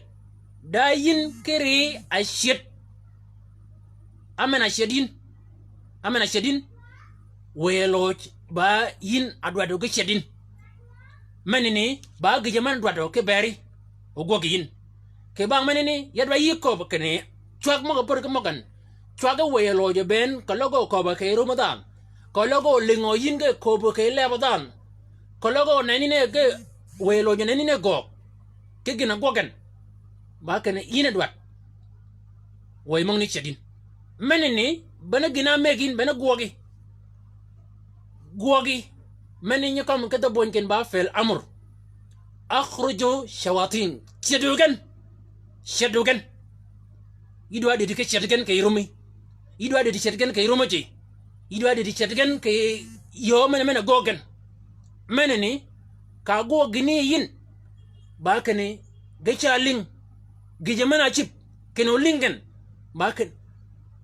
Da yïn ki ri a cyed. Amen a cyed yïn. Amen a cyed yïn. Wëy-a loj ba yïn a dwaddi ki cyed yïn. Menani ba gïjø men dwaddi ki beri. O gwøg yïn. Kì bang menani, ya dwaddi yï kööb kinni, cwag møg-a pär ki møg-a gen. Cwag wëy-a loj bënn, keløg o kööb kì rummi dhanhø. Keløg o lïngø yïn ge kööb kì leb dhanhø. Keløg o nenni ne ge wëy-a loj nenni ne göög. Ki gïn-a gwøg gen. Ba kinni yïn a dwaddi. Wëy møgani cyed yïn. Menani, bene gïn-a ámëggi yïn, bene gwøgi. Gwøgi. Meni nyi kømmi ki dhø bwöny kinni ba fel amur. Akhruju shawatin. Cyeddu gen. Cyeddu gen. Yï dwaddi di ki cyed gen kì rummi. Yï dwaddi di cyed gen kì rummi ji. Yï dwaddi di cyed gen kì yöö men-a men-a göög gen. Menani, ka ágwøg gïni yïn. Ba kinni, ge ca lïng. Gïjø men-a ácïb. Kinni o lïng gen. Ba kinni,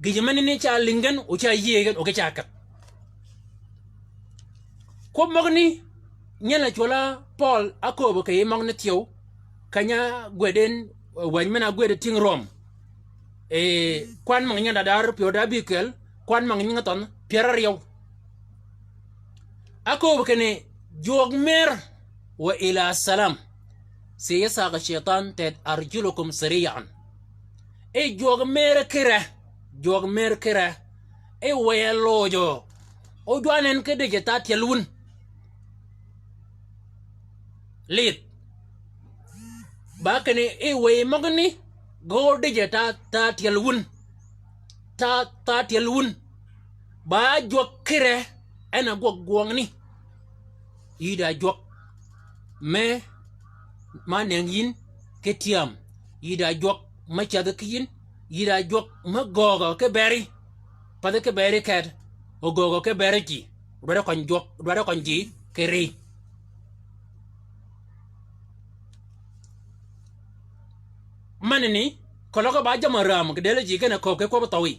gïjø menani ca lïng gen, o ca yïëy gen, o ge ca kedh. Kwøb møgani, nyen-a cwøl-a Pøøl ákööbø kì yij møgani thyew, keny-a ágwed en, eh, wäny men-a ágwed tïng Röm. Eh, kwan møg-a nying dadar pyär da ábïkyel, kwan møg-a nying thønh pyär áryew. Ákööbø kinni, jwøk mer, wa ila salam. Siyasag shaytan tet arjulukum sari'an. E jwøk mer kire, jwøk mer kire. E wëy-a lojø. O jwan en ki dije tha tyel wun. Lidh. Ba kinni, yi wëy møgani, ge ódïje ta, ta tyel wun. Ta, ta tyel wun. Ba jwøk kire, en a gwøg gwøngani. Yï da jwøk me, ma nëng yïn ki tyam. Yï da jwøk me cädhi ki yïn. Yï da jwøk me göögø ki beri. Pathi ki beri ket. O göögø ki beri ji. Dwaddi køny jwøk, dwaddi køny ji ki ri. Menani, keløg ba jamm-a räm kì dël ji gen-a kööb ki kwøbbi thøwi.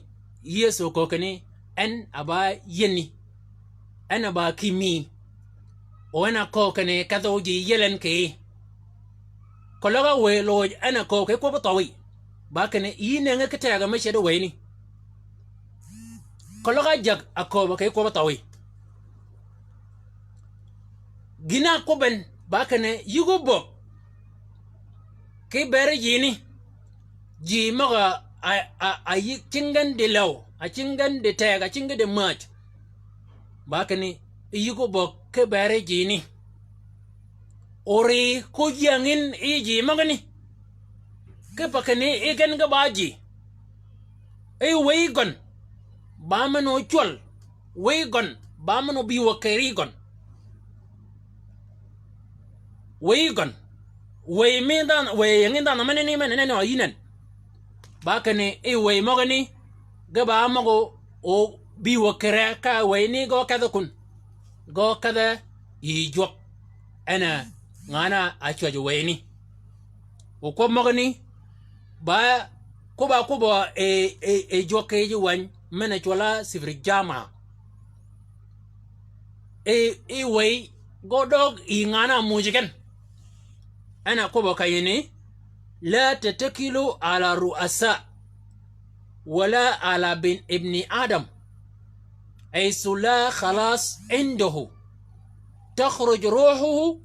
Yëso köög kinni, en a ba yienni. En a ba kimi. O en a köög kinni kedhø ji yiel en kì. Keløg wëy loj en a kööb ki kwøbbi thøwi. Ba kinni, yï nëngi ki tegø me cedi wëyni. Keløg jäg a kööbø kì kwøbbi thøwi. Gïn-a ákwøbbi en, ba kinni, yï gubögg ki beri jini. Ji møg-a, a, a, a yï cingi gen di läw, a cingi gen di tegø, a cingi gen di mäj. Ba kinni, yï gubögg ki beri jini. O ri ko yï ying yïn yi ji møgani. Kipe kinni yi gen ge ba ji. Yi wëy gøn. Ba men-a ócwøl. Wëy gøn. Ba men-a óbïwø kì ri gøn. Wëy gøn. Wëy mi dhanhø, wëy ying dhanhø menani, menani, menani yïn en. Ba kinni yi wëy møgani. Ge ba møg-a óbïwø kì re ka wëyni ge ókedhø kun. Ge ókedhø yï jwøk. En a ngan-a ácwäjji wëyni. O kwøb møgani, ba kwøbb-a kwøbbø e, e, e jwøk kì yij wänyi, men-a cwøll-a sifri jama. E, e wëy, ge ódøøg yï ngan-a ámuuj gen. En a kwøbbø kenyi ni, لا تتكلوا على الرؤساء ولا على ابن آدم حيث لا خلاص عنده. تخرج روحه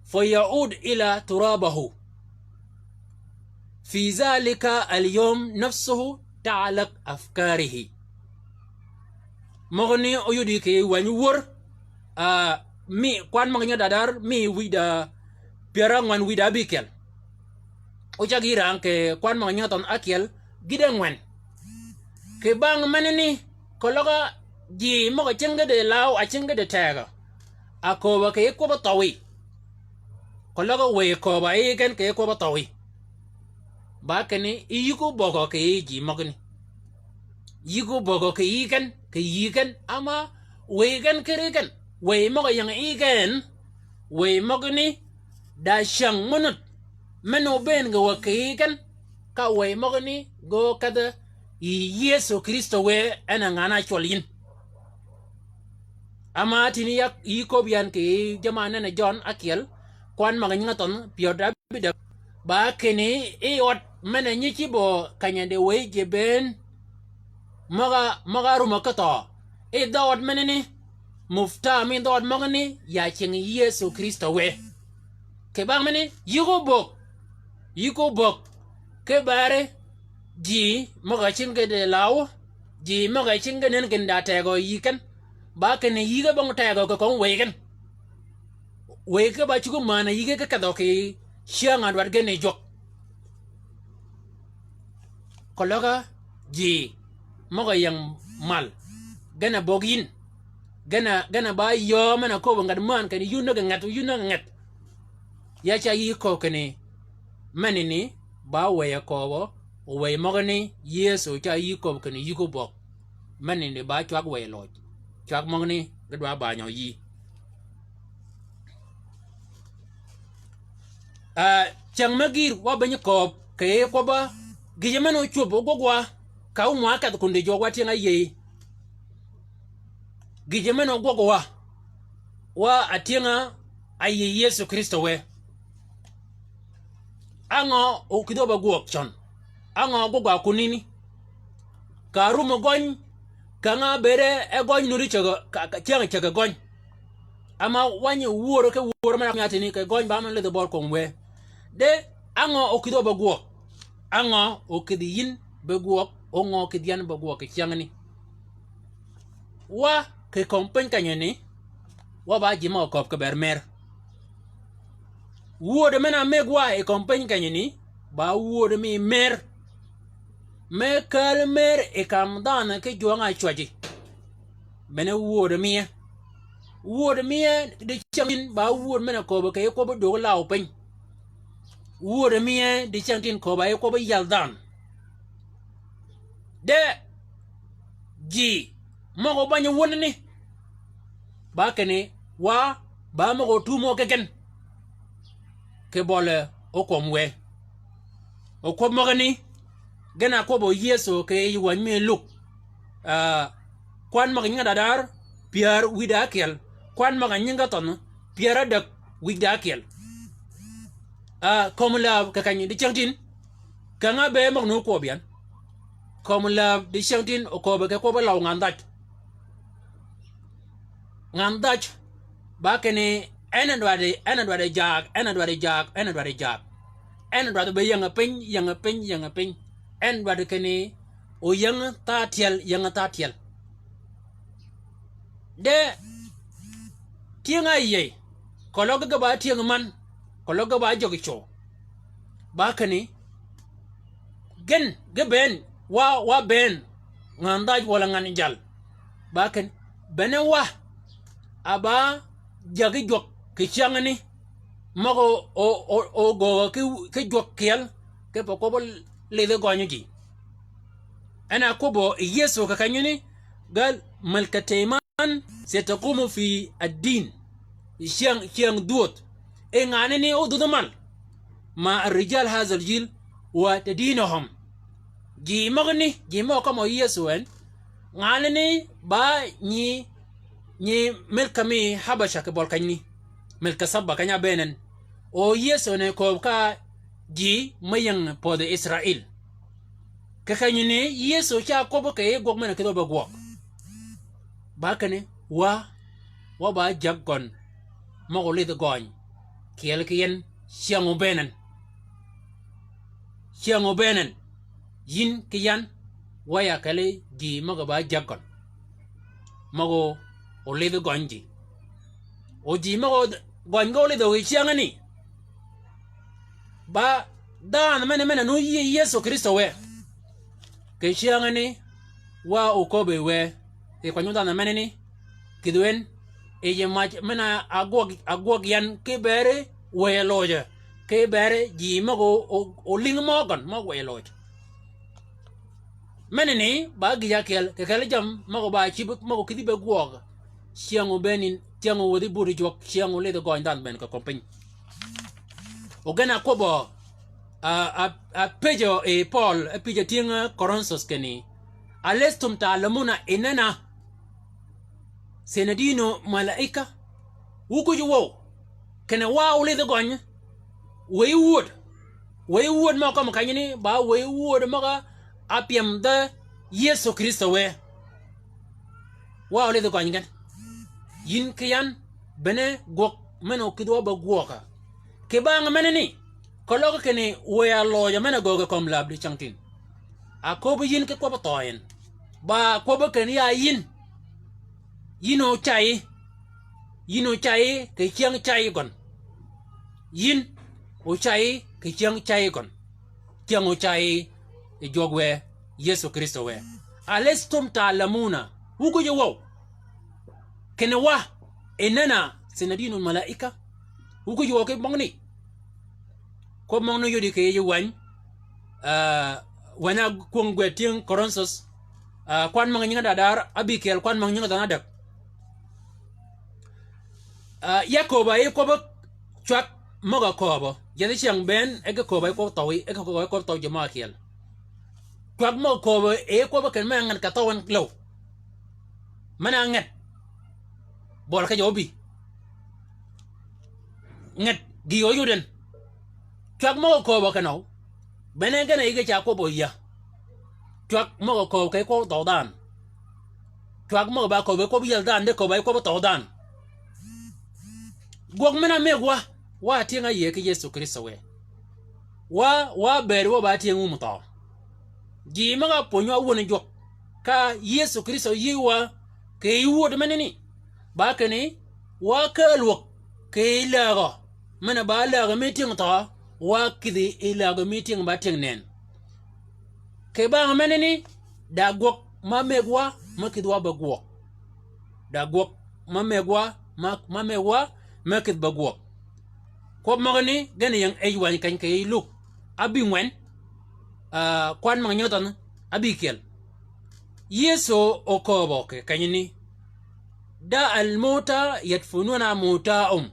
فيعود إلى ترابه. في ذلك اليوم نفسه تعلق أفكاره. Møgani óyuddi kì wänyi wör, a, mi kwan møg-a nyi dadar, mi wïj da pyär ángwen wïj da ábïkyel. Ócäg yï rang kì kwan møg-a nyi thønh ákyel, gïd ángwen. Kì bang menani, keløg ji møg-a cingi di läw, a cingi di tegø. A kööbø kì kwøbbi thøwi. Keløg wëy kööbø yi gen kì kwøbbi thøwi. Ba kinni, yï guböggø kì yï ji møgani. Yï guböggø kì yï gen, kì yï gen, ama wëy gen ki ri gen. Wëy møg-a ying yi gen, wëy møgani, da cyäng mø nud. Men-a óbëën ge wäg kì yï gen, ka wëy møgani, ge ókedhø yï Yëso Krïstø wë en a ngan-a ácwøl yïn. Ama tïni ya yï köbbi yan kì jamm-a nenni Jøn ákyel, kwan møg-a nyingi thønh pyär da ábïdäg. Ba kinni yi ød men-a nyi cïb-a keny-a di wëy ji bënn. Møg-a, møg-a árumø ki thøø. Yi dhøød menani, mufta mi dhøød møgani, ya cingi Yëso Krïstø wë. Kì bang menani, yï gubögg. Yï gubögg. Ki beri, ji møg-a cingi di läw, ji møg-a cingi di nënn gïn da tegø yï gen. Ba kinni yï ge bong tegø kì köng wëy gen. Wëy ki ba cuggi männ-a yï ge ki kedhø kì cyäng-a dwaddi gen yi jwøk. Keløg ji møg-a ying mal. Gen a böggi yïn. Gen a, gen a ba yöö men-a köbbi ngat männ kinni yï ónäg ngat, yï ónäg ngat. Ya ca yï köög kinni menani ba wëy-a kööbø, o wëy møgani Yëso ca yï köbbi kinni yï gubögg. Menani ba cwag wëy loj. Cwag møgani ge dwa banyø yï. A, cyäng me gïïr wa beny kööb, kì yij kwøbb-a, gïjø men-a ócwöb ógwøg wa, ka ómwø ákedh kun di jwøk wa tyëng-a áyïëy. Gïjø men-a ógwøg wa, wa atyëng-a áyïëy Yëso Krïstø wë. Á ngø okïdhi wa ba gwøg cøn? Á ngø ógwøg wa kunni ni? Ka árum gøny, ka nga ábëëde e gøny nuddi cäg, ka, ka, cyäng cäg gøny. Ama wänyi wur ki wur men-a mi atini kì gøny ba men-a lädhi bøl kwøng wë. De, á ngø okïdhi wa be gwøg? Á ngø okïdhi yïn be gwøg, o ngø okïdhi yan be gwøg kì cyängani? Wa kì kömi piny kenyi ni, wa ba ji møg-a kööb kì bër mër. Wur de men-a mëgg wa yi kömi piny kenyi ni, Ba wööd mi mer. Me kääl mer yi kam dhanhø ki jwøng-a cwäjji. Bene wööd miye. Wööd miye di cäng tin ba wööd men-a kööbø kì yij kwøbbi döggi law piny. Wööd miye di cäng tin kööbø yi kwøbbi yal dhanhø. De ji møg-a óbänyi wönani. Ba kinni wa ba møg-a ótwömø ki gen. Ki bøli ókwøm wë. Okwøb møgani, gen a kwøbbø Yëso kì yij wänyi mi Luk. Ah, kwan møg-a nyinge dadar, pyär wïdá ákyel. Kwan møg-a nyinge thønh, pyär ádäg wïdá ákyel. Ah, kömi läb kì keny di cyäng tin. Känga be møg-a nu kwøb yan. Kömi läb di cyäng tin okööbe kì kwøbbi law ngan dhaj. Ngan dhaj, ba kinni, en a dwaddi, en a dwaddi jaag, en a dwaddi jaag, en a dwaddi jaag. En a dwaddi be ying piny, ying piny, ying piny. En dwaddi kinni, oying thaa tyel, ying thaa tyel. De, tyëng-a yïëy, keløg ge ba tyëng man, keløg ge ba jøgi cwøw. Ba kinni, gen, ge bënn, wa, wa bënn, ngan dhaj walà ngan jal. Ba kinni, bene wa, a ba jäggi jwøk kì cyängani, møg-a o, o, o, ogöögø ki, ki jwøk kyel, kipe kwøbbi lidhi gønyi ji. En a kwøbbø yi Yëso kì kenyani, gal, malka tayman sataqumu fi ad-din. Cyäng, cyäng dhwödh. E nganani ódhudhi mal. Ma ar-rijal hadha al-jil wa tadinuhum. Ji møgani, ji møg-a kømmø Yëso en. Nganani ba nyi, nyi milka mi Habasha kì bøli kenyani. Milka Saba keny-a ábëën en. O Yëso ni kööb ka ji me ying pödhi Israil. Kì kenyani Yëso ca kwøbbi kì yij gwøg men-a kïdhi wa be gwøg. Ba kinni, wa, wa ba jäg gøn møg-a ólidhi gøny. Kyel ki yin cyäng obëën en. Cyäng obëën en. Yin ki yan, wa ya kelli ji møg-a ba jäg gøn. Møg-a ólidhi gøny ji. O ji møg-a gøny ge ólidhø kì cyängani. Ba dhanhø men-a, men-a nu yïëy Yëso Krïstø wë. Kì cyängani wa oköbbi wë. Yi kwany dhanhø menani. Kïdhi wen. Yi mac men-a agwøg, agwøg yan ki beri wëy-a lojø. Ki beri ji møg-a o, o, oling mø gøn møg-a wëy-a lojø. Menani ba gïj ákyel, kì kelli jammì møg-a ba cïb, møg-a kïdhi be gwøg. Cyäng obëën in, cyäng owädhi buti jwøk, cyäng olidhi gøny dhanhø bënn kì kömi piny. O gen a kwøbbø, a, a, a pëjjø yi Pøøl, a pëjjø tyëng Korinthus kinni. Alastum ta'lamuna innana sanadinu malaika? Wu kwïj wøw kinni wa olidhi gøny, wëy wööd. Wëy wööd møg-a kømmi kenyani, ba wëy wööd møg-a ápyem dhø Yëso Krïstø wë. Wa olidhi gøny gen. Yin ki yan, bene gwøg men-a okïdhi wa be gwøg. Kì bang menani, keløg kinni wëy-a lojø men-a göög kì kömi läb di cyäng tin. Aköbbi yin ki kwøbbi thøø yin. Ba kwøbbi kinni ya yin. Yin ocayi. Yin ocayi kì cyäng cayi gøn. Yin ocayi kì cyäng cayi gøn. Cyäng ocayi yi jwøk wë, Yëso Krïstø wë. Alastum ta'lamuna. Wu kwïj wøw kinni wa innana sanadinu malaika? Wu kwïj wøw ki møgani? Kwøb møgani yodi kì yij wänyi, ah, wänyi-a kwöng gwed tyëng Korinthus, ah, kwan møg-a nyinge dadar ábïkyel, kwan møg-a nyinge dhanhø ádäg. Ah, ya kööbø yi kwøbbi cwag møg-a kööbø. Jadhi cyäng bënn, e ge kööbø yi kwøbbi thøw, e ge kööbø yi kwøbbi thøw ji møg-a kyel. Cwag møg-a kööbø yi kwøbbi kinni men-a ngat ka thøw en lëw. Men-a ngat. Bøli ki jø óbï. Ngat gï óyod en. Cwag møg-a kööbø kinøw. Bene gen a yïge ca kwøbbø yïa. Cwag møg-a kööbø kì kwøbbi thøw dhanhø. Cwag møg-a ba kööbø kwøbbi yäl dhanhø, de kööbø kwøbbi thøw dhanhø. Gwøg men-a mëgg wa, wa tyëng-a yïëy ki Yëso Krïstø wë. Wa, wa bëëd wa ba tyëng wum thøø. Ji møg-a pwönyi wa wun jwøk. Ka Yëso Krïstø yïëy wa kì yij wööd menani. Ba kinni, wa kääl wäg kì yij lägø. Men-a ba lägø mi tyëng thøø. Wa kïdhi yi lägø mi tyëng ba tyëng nënn. Kì bang menani, da gwøg ma mëgwa, me kïdhwa be gwøg. Da gwøg ma mëgwa, ma, ma mëgwa, me kïdh be gwøg. Kwøb møgani, gen ying ej wänyi keny kì yij Luk. Abïngwen, ah, kwan møg-a nyodhøn, abïkyel. Yëso okööbø kì kenyani, دع الموتى يدفنون موتاهم.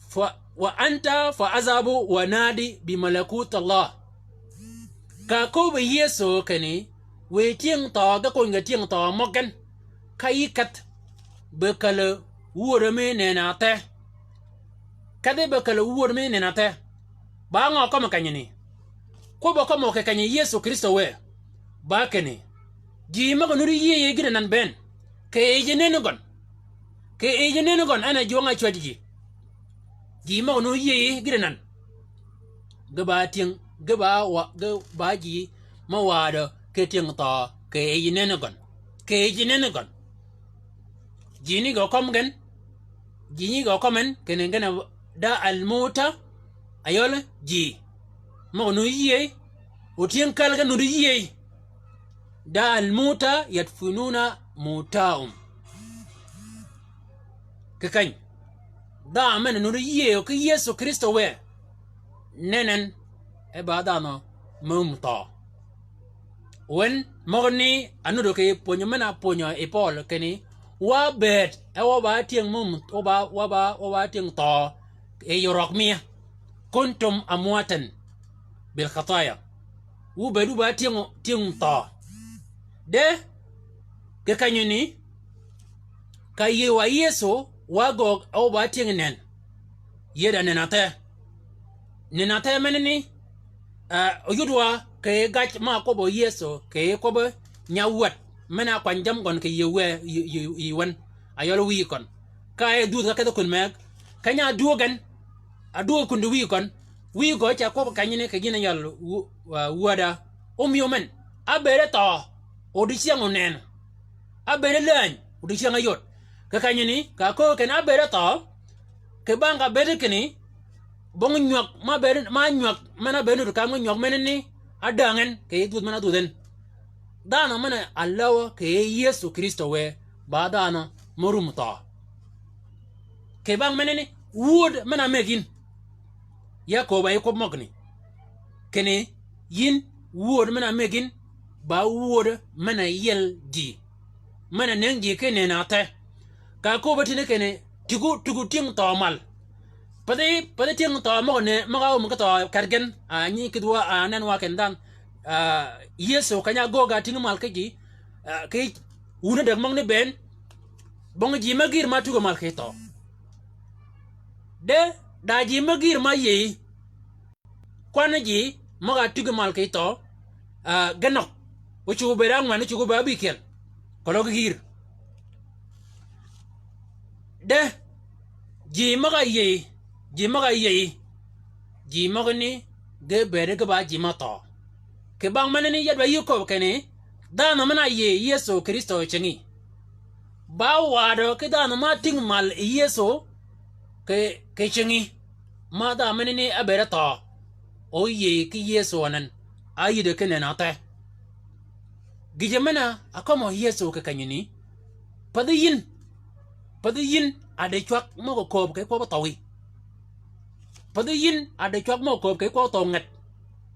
Fa, wa anta fa azhab wa nadi bi malakut Allah. Ka kööb yi Yëso kinni, wëy tyëng thøø ge kony ge tyëng thøø møg gen, ka yï kedh be källi wöddi mi nënnì athe. Kedhi be källi wöddi mi nënnì athe. Ba ngø kømmi kenyani? Kwøbb-a kømmi kì kenyi Yëso Krïstø wë. Ba kinni, ji møg-a nuti yïëy gïn anan bënn, kì yij nënni gøn. Kì yij nënni gøn, en a jwøng-a cwäj ji. Ji møg-a nuti yïëy gïn anan. Ge ba tyëng, ge ba wa, ge ba ji me wadø ki tyëng thøø, kì yij nënni gøn. Kì yij nënni gøn. Ji ni gø kømmi gen, ji ni gø kømmi en, kinni gen a دع الموتى, ayøl ji møg-a nuti yïëy, o tyëng källi gen nuti yïëy. دع الموتى يدفنون موتاهم. Kì keny, dhanhø men-a nuti yïëy o ki Yëso Krïstø wë. Nënnì, e ba dhanhø me wum thøø. Wen, møgani, a nuti kì pwönyi men-a pwönyø yi Pøøl kinni, wa bëëd, e wa ba tyëng me wum, wa ba, wa ba, wa ba tyëng thøø, yi yij røg mi. كنتم أمواتا بالخطايا. Wu bëëd wu ba tyëng, tyëng thøø. De, kì kenyani, ka yïëy wa Yëso, wa göög, e wu ba tyëng nënn. Yïëy da nënnì athe. Nënnì athe menani, ah, oyudwa kì gaj ma kwøbbi Yëso, kì kwøbbi nya wäd, men-a kwany jammì gøn kì yïëy wë, yï, yï, yï wen. Ayøl wïyi køn. Ka e dhudh ka kedhi kun meg, keny-a adwöög gen, adwöög kun di wïyi køn, wïyi gø ca kwøb kenyani kì gïn-a yøl wu-, wa-, wäda. Omyëw men, ábëëde thøø, o dicyäng onënn. Ábëëde läny, o dicyäng áyod. Kì kenyani, ka köög kinni ábëëde thøø, kì bang ka bëëd kinni, bong nywäg, ma bëëd, ma nywäg, men-a bëëd nuti kam nywäg menani, ádäng en, kì yij dhudh men-a dhudh en. Dhanhø men-a läwø kì Yëso Krïstø wë, ba dhanhø me rum thøø. Kì bang menani, wööd men-a mëggi yïn. Ya kööb-a yi kwøb møgani. Kinni, yïn, wööd men-a mëggi yïn, ba wööd men-a yiel ji. Men-a nëngi ji ki nënnì athe. Ka kööb-a tïni kinni, tuggi, tuggi tyëng thøø mal. Pathi, pathi tyëng thøø møg-a nënn, møg-a áöm ki thøø kät gen, a nyi kïdhi wa, a nen wa kinni dhanhø, a, Yëso keny-a ágöög a tïngi mal ki ji, a, ki wun ádäg møgani bënn, bong ji me gïr ma tuggi mal ki thøø. De, da ji me gïr ma yïëy, kwan ji møg-a tuggi mal ki thøø, a, ge nøg. O cuggi bëëd ángwen, o cuggi bëëd ábïkyel. Keløg gïr. De, ji møg-a yïëy, ji møg-a yïëy, ji møgani ge bëëd ge ba ji me thøø. Kì bang menani ya dwa yï köbbi kinni, dhanhø men-a yïëy Yëso Krïstø cingi, ba wadø ki dhanhø ma tïngi mal yi Yëso kì, kì cingi. Ma dhanhø menani ábëëde thøø, o yïëy ki Yëso anan, áyïdø ki nënnì athe. Gïjø men-a ákømmø Yëso kì kenyani, pathi yïn, pathi yïn a dicwag møg-a kööb kì kwøbbi thøwi. Pathi yïn a dicwag møg-a kööb kì kwøbbi thøw nget.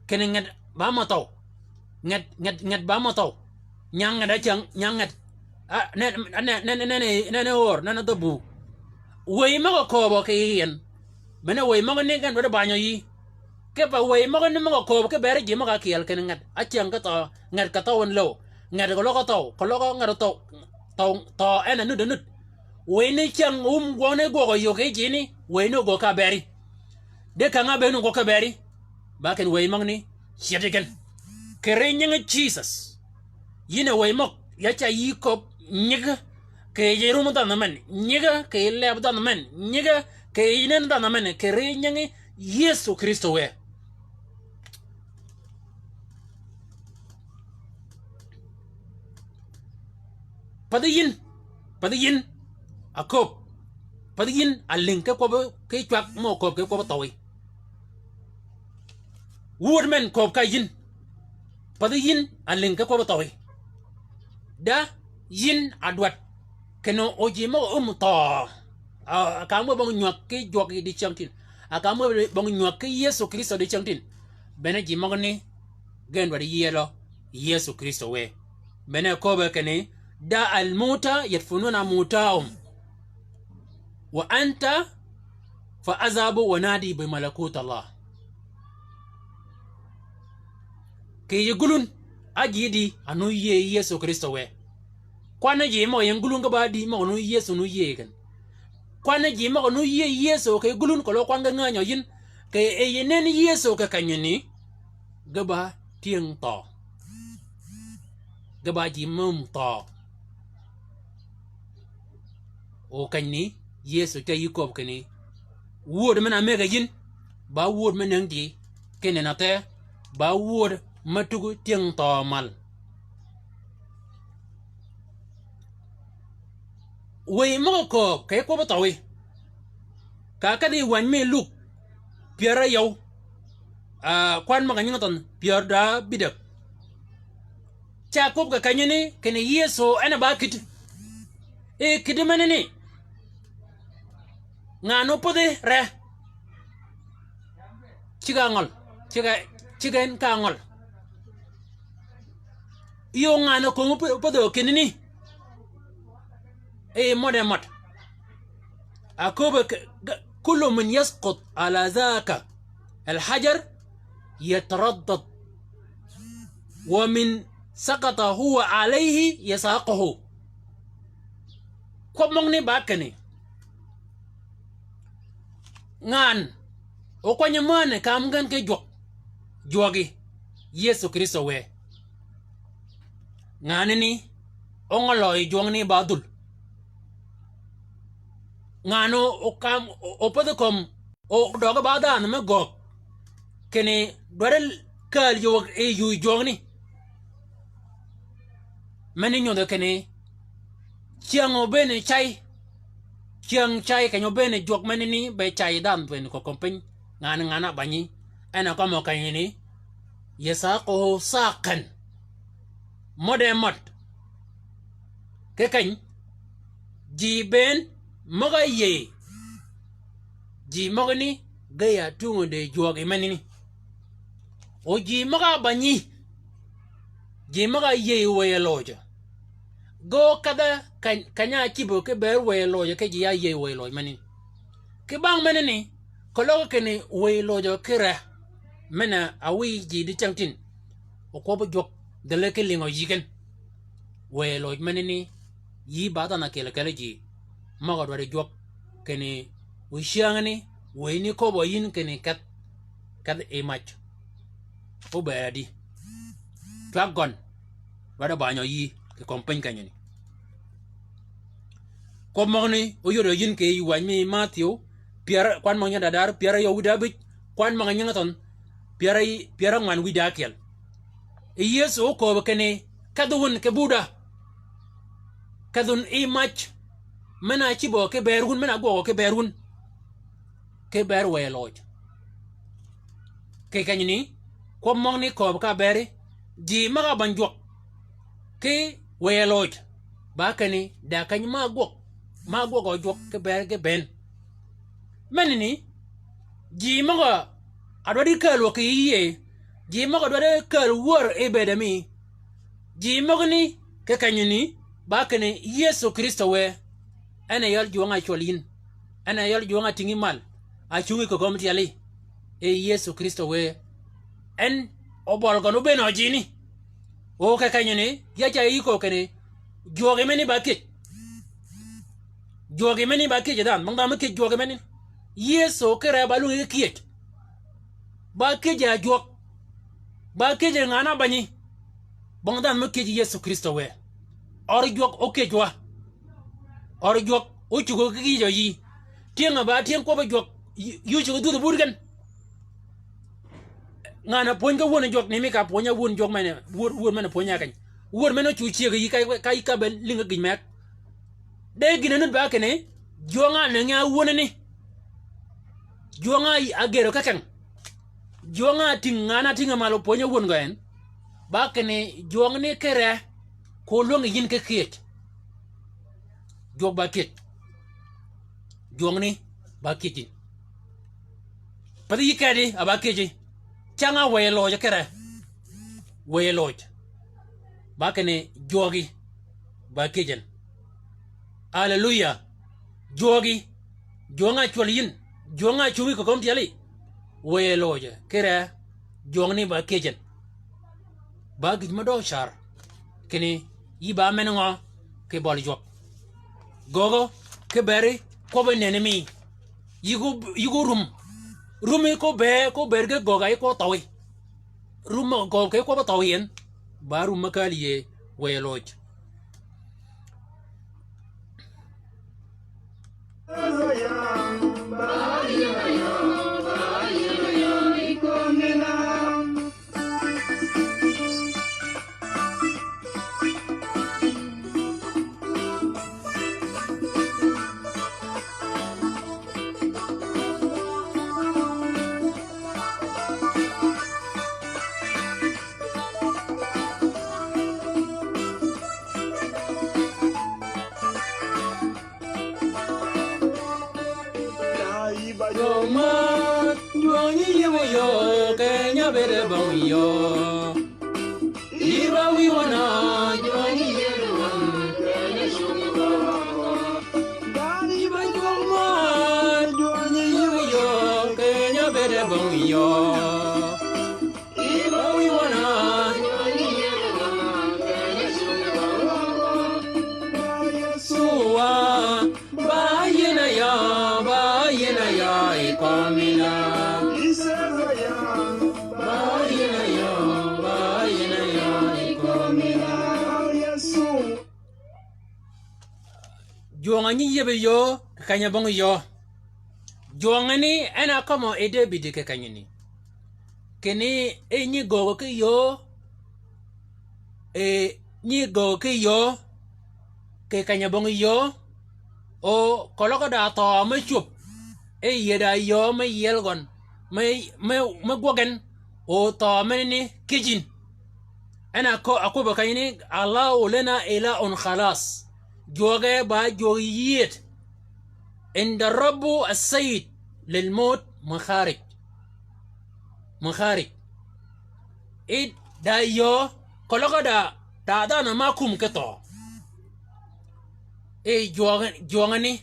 Kinni nget ba mø thøw. Nget, nget, nget ba mø thøw. Nyang nget ácäng, nyang nget. A, ne, ne, ne, ne, ne, ne, ne ör, ne, ne dhø buu. Wëy møg-a kööbø kì yï en. Bene wëy møgani gen dwaddi banyø yï. Kipe wëy møgani møg-a kööbø ki bëri ji møg-a kyeel kinni nget ácäng ki thøw, nget kì thøw en löw. Nget keløg áthøw, keløg nget áthøw, thøw, thøw en a nud a nud. Wëy ni cäng wum gwøgani gwøgø yöggi jini, wëy ni ogöög ka bëri. De känga be ni ogwøg ka bëri. Ba kinni wëy møgani, cyed yi gen. Kì ri nyingi Jisøs. Yïn a wëy møg, ya ca yï köbbi nyigi, kì yij rum dhanhø men, nyigi, kì yij leb dhanhø men, nyigi, kì yij nënn dhanhø men, kì ri nyingi Yëso Krïstø wë. Pathi yïn, pathi yïn, a kööb, pathi yïn a lïng ki kwøbbi, ki cwag mø kööb ki kwøbbi thøwi. Wud men kööb ka yïn. Pathi yïn a lïng ki kwøbbi thøwi. Da yïn a dwaddi. Kinni o ji møg-a öm thøø. A, a ka mø bong nywäg ki jwøk yi dicängtïn. A ka mø bong nywäg ki Yëso Krïstø dicängtïn. Bene ji møgani gen dwaddi yielø Yëso Krïstø wë. Bene köbbe kinni, da al-mauta yadfununa mautahum. Wa ana fa adhhabu wa unadi bi malakut Allah. Kì yij gulun, a ji di, a nu yïëy Yëso Krïstø wë. Kwanni ji møg-a ying gulun ge ba di, møg-a nu Yëso nu yïëy gen. Kwanni ji møg-a nu yïëy Yëso kì gulun keløg kwan ge ngänyø yïn, kì yij nen Yëso kì kenyani, ge ba tyëng thøø. Ge ba ji mø-a öm thøø. O kenyani, Yëso te yï köbbi kinni, wud men-a mëggi yïn, ba wud me nëngi ji, ki nënni athe, ba wud me tuggi tyëng thøø mal. Wëy møg-a kööb, kì kwøbbi thøwi. Ka kedhi yi wänyi mi Luk, pyär áyøw, a, kwan møg-a nyingi thønh, pyär da bïdäg. Ca kwøb kì kenyani, kinni Yëso en a ba kïddi. E kïddi menani. Ngan ópädhi re. Cigg-a ngøl. Cigg-a, cigg-a en ka ngøl. Yï o ngan-a kömi ópädhi kinni ni. E møde mød. A köbbe k-, g-, kullu man yasqut ala dhaka al-hajar yataraddad. Wa man saqata huwa alayhi yashaquhu. Kwøb møgani ba kinni. Ngan, o kwany-a männi ka ámgän ki jwøk, jwøgi, Yëso Krïstø wë. Nganani, o ngølø yi jwøngni ba dhul. Ngan o, o kam, o, o pädhi kömi, o døgi ba dhanhø me göög. Kinni dwaddi kääl jwøk yi yuu jwøngni. Meni nyodhi kinni, cyäng obënn cay. Cyäng cay keny obënn jwøk menani be cay dhanhø piny kö kömi piny. Ngan-a, ngan-a bänyi. En a kømmi kenyani. Yashaquhu shaqan. Møde mød. Ki keny. Ji bënn møg-a yïëy. Ji møgani ge ya tungø de jwøk yi menani. O ji møg-a bänyi. Ji møg-a yïëy wëy-a lojø. Ge ókedh-a keny-, keny-a ácïbø ki bëër wëy-a lojø ki ji ya yïëy wëy-a lojø menani. Ki bang menani, keløg kinni wëy-a lojø ki re. Men-a áwïy ji dicängtïn. O kwøbbi jwøk, dhil-a ki lïngø yï gen. Wëy-a lojø menani, yï ba dhanhø ákyel-a kelli ji. Møg-a dwaddi jwøk, kinni, wï cyängani, wëyni köbbø yïn kinni kedh, kedh yi mac. Óbëëd adi. Cwag gøn. Dwaddi banyø yï, kì kömi piny kenyani. Kwøb møgani, óyodø yïn kì yij wänyi mi Mathïw, pyär, kwan møg-a nyingi dadar, pyär áyøw wïdá bïj, kwan møg-a nyingi thønh, pyär, pyär ángwan wïdá ákyel. Yi Yëso ókööbø kinni, kedh wun kì buda. Kedh wun yi mac. Men-a ácïbø ki bëër wun, men-a ágwøgø ki bëër wun. Ki bëër wëy-a lojø. Kì kenyani, kwøb møgani kööbø ka bëri, ji møg-a bäny jwøk. Ki wëy-a lojø. Ba kinni, da keny ma ágwøg. Ma ágwøgø jwøk ki bëër ge bënn. Menani, ji møg-a dwaddi kääl wø kì yïëy, ji møg-a dwaddi kääl wör yi bëëdø mi. Ji møgani, kì kenyani, ba kinni Yëso Krïstø wë. En a yal jwøng-a ácwøl yïn. En a yal jwøng-a átïngi mal. A cungi kì kömi tyeli. Yi Yëso Krïstø wë. En obøl gøn obënn ø jini. O kì kenyani, ya ca yï kööb kinni. Jwøk yi meni ba kyëj. Jwøk yi meni ba kyëj dhanhø, bong dhanhø me kyëj jwøk yi meni. Yëso ki ree ba lwøngi ki kyëj. Ba kyëj a jwøk. Ba kyëj ngan-a bänyi. Bong dhanhø me kyëj Yëso Krïstø wë. Ør jwøk ókyëj wa. Ør jwøk ócugø ki kyëjø yï. Tyëng-a ba tyëng kwøbbi jwøk. Yï, yï ócugø dhudh but gen. Ngan-a pwönyi ka wun jwøk ni mi ka pwönyi wun jwøk men-a, wun, wun men-a pwönyi a keny. Wun men-a ócu cyëgø yï ka, ka, ka be lïngi gïj meg. De gïn-a nud ba kinni, jwøng-a ánëngi a wunani. Jwøng-a ágërø ka keng. Jwøng-a tïng, ngan-a tïng-a mal opwönyi wun gø en. Ba kinni jwøng ni kere, ko lwøng yïn ki kyëj. Jwøk ba kyëj. Jwøng ni ba kyëj yïn. Pathi yï kedi a ba kyëji. Cang-a wëy loj kere. Wëy loj. Ba kinni jwøgi ba kyëj en. Aleluya. Jwøgi. Jwøng-a cwøl yïn. Jwøng-a cungi kì kömi tyeli. Wëy loj kere. Jwøng ni ba kyëj en. Ba gïj mø dø car. Kinni yï ba men ngø kì bøli jwøk. Gøgø ki beri kwøbbi nenni mi. Yï ko, yï ko rum. Rumi ko be, ko ber ge gøgø yï ko thøwi. Rum gøgø ki kwøbbi thøwi en. Ba rum mø kali yie wëy loj. Jwøng ni yie mo yø, keny-a bëëd bøng yø. Iba wi wan-a, jwøng ni yie mo yø, keny-a cungi bøng yø. Dani ba jwøng mo, jwøng ni yie mo yø, keny-a bëëd bøng yø. Yesu wa, ba yïn a ya, ba yïn a ya, i kɔmi la. Ba yïn a ya, ba yïn a ya, i kɔmi la. Yesu. Jwøng-a nyi yieb yöö, keny-a bøng yöö. Jwøng-a ni en a kømmø yi Debïd kì kenyani. Kinni e nyi göögø ki yöö, e nyi göögø ki yöö, kì keny-a bøng yöö, o keløg da thøø me cwöb, e yie da yöö me yiel gøn, me, me, me gwøg en, o thøø menani kyëj yïn. En a ko-, a kwøbb-a kenyani, Allahu lana ilahun khalas. Jwøge ba jwøg yied. Inda Rabbu as-Sayyid lil mawt makharij. Makharij. Id da yöö, keløg da, da dhanhø ma kum ki thøø. E jwøng-, jwøng-a ni,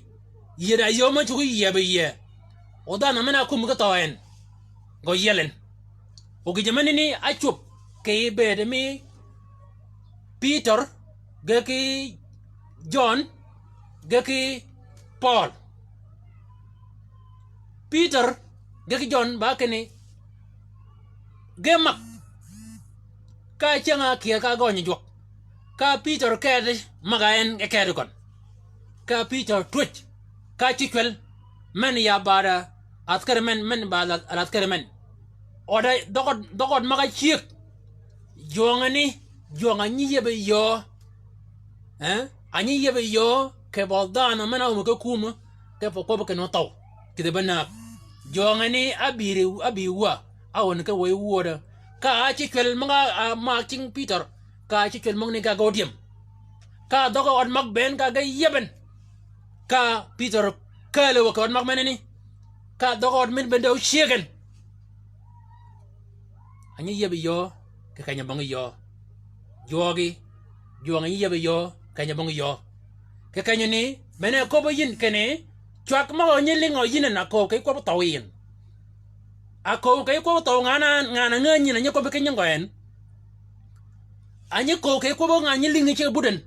yie da yöö me cuggi yieb yie. O dhanhø men-a kum ki thøø en. Gø yiel en. O gïjø menani a cwöb kì bëëd mi Pïtør, ge ki Jøn, ge ki Pøøl. Pïtør, ge ki Jøn ba kinni, ge mag. Ka cyäng-a kyëëd ka gønyi jwøk. Ka Pïtør kedi mag-a en ge kedi gøn. Ka Pïtør twöj. Ka cï cwäl. Men ya bad-a athkari men, men bad-a athkari men. Ød-a, dhøg ød, dhøg ød mag-a cyëg. Jwøng-a ni, jwøng-a nyi yieb yöö. Eh? A nyi yieb yöö, kì bøl dhanhø men-a áöm ki kumø, ki pa kwøbbi kinni thøw. Kidhi be näg. Jwøng-a ni ábïri, ábï wä, áwän ki wëy wödø. Ka a cï cwäl møg-a, a, mag cing Pïtør. Ka a cï cwäl møgani ka ge ódyëm. Ka dhøg ød mag bënn ka ge yieb en. Ka Pïtør kääl wø kì ød mag menani. Ka dhøg ød men bënn de ócyëg en. A nyi yieb yöö, kì keny-a bøng yöö. Jwøgi, jwøng-a nyi yieb yöö, keny-a bøng yöö. Kì kenyani, men-a köbbi yïn kinni, cwag møg-a nyi lïngø yïn en a kööb kì kwøbbi thøw yïn. A kööb kì kwøbbi thøw ngan-a, ngan-a ngänyi yïn a nyi kwøbbi ki nyingø en. A nyi kööb kì kwøbbi ngan nyi lïngi ceg bud en.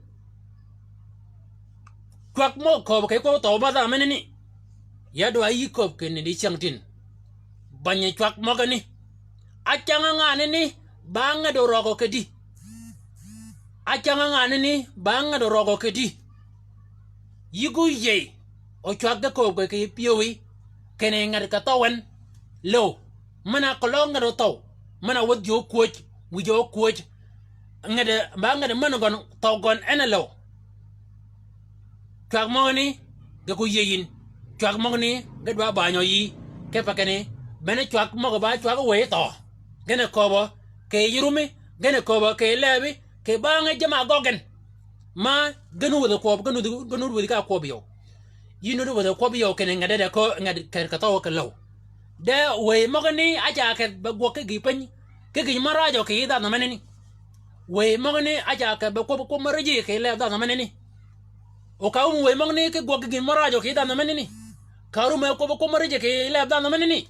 Cwag møg-a kööb kì kwøbbi thøw ba dha menani. Ya dwa yï kööb kinni dicyäng tin. Bänyi cwag møgani. Acäng-a nganani ba ngäd orøgø kedi. Acäng-a nganani ba ngäd orøgø kedi. Yï gu yïëy, o cwag ge kööb kì pyëwí, kinni ngäd kì thøw en, lëw, men-a keløg ngäd othøw, men-a wädhi ji ókwöj, wïj ókwöj, ngäd, ba ngäd men gøn, thøw gøn en a lëw. Cwag møgani, ge ko yïëy yïn. Cwag møgani, ge dwa banyø yï. Kipe kinni, Bene cwag møg-a ba cwag wëy thøø. Gen a kööbø kì yij rumi, gen a kööbø kì yij leebi, kì bang jamm-a ágøggi gen. Ma gen wudh kwøb, gen wudh, gen wudh ka kwøb yøw. Yïn wudh kwøb yøw kinni nget de de kö, nget kì thøø kì løw. De wëy møgani áca keth be gwøg ki gïj piny, ki gïj mø rajø kì yij dhanhø menani. Wëy møgani áca keth be kwøb kwøb mø rijji kì yij leeb dhanhø menani. O ka árum wëy møgani ki gwøg ki gïn mø rajø kì yij dhanhø menani. Ka árum e kwøb kwøb mø rijji kì yij leeb dhanhø menani.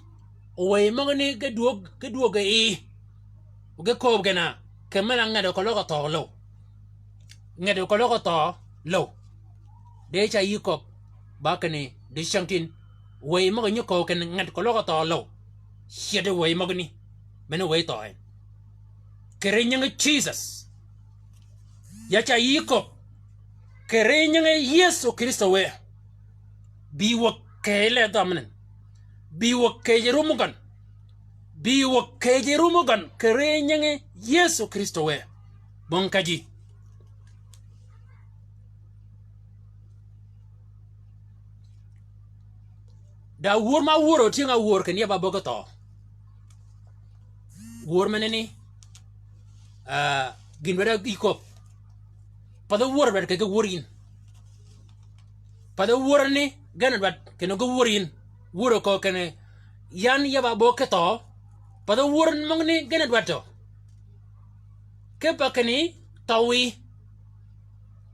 O wëy møgani ge dwöög, ge dwöög ge i. O ge kööb gen a, kì men-a nget køløg thøø løw. Nget køløg thøø løw. De ca yï kööb, ba kinni, di cyängtïn. Wëy møg-a nyi kööb kinni nget køløg thøø løw. Cyed wëy møgani. Bene wëy thøø en. Kì ri nyingi Jisøs. Ya ca yï kööb. Kì ri nyingi Yëso Krïstø wë. Bï wäg kì yij leeb dhanhø menani. Bï wäg kì yij rum gøn. Bï wäg kì yij rum gøn. Kì ri nyingi Yëso Krïstø wë. Bong ka ji. Da wör ma wör o tyëng-a wör kinni ya ba böggi thøø. Wör menani, ah, gïn dwaddi yï kööb. Path wör dwaddi kì ge wör yïn. Path wör ni gen dwaddi kinni ge wör yïn. Wör o kööb kinni yan ya ba böggi thøø. Path wör møgani gen dwaddi tø. Kipe kinni thøwi.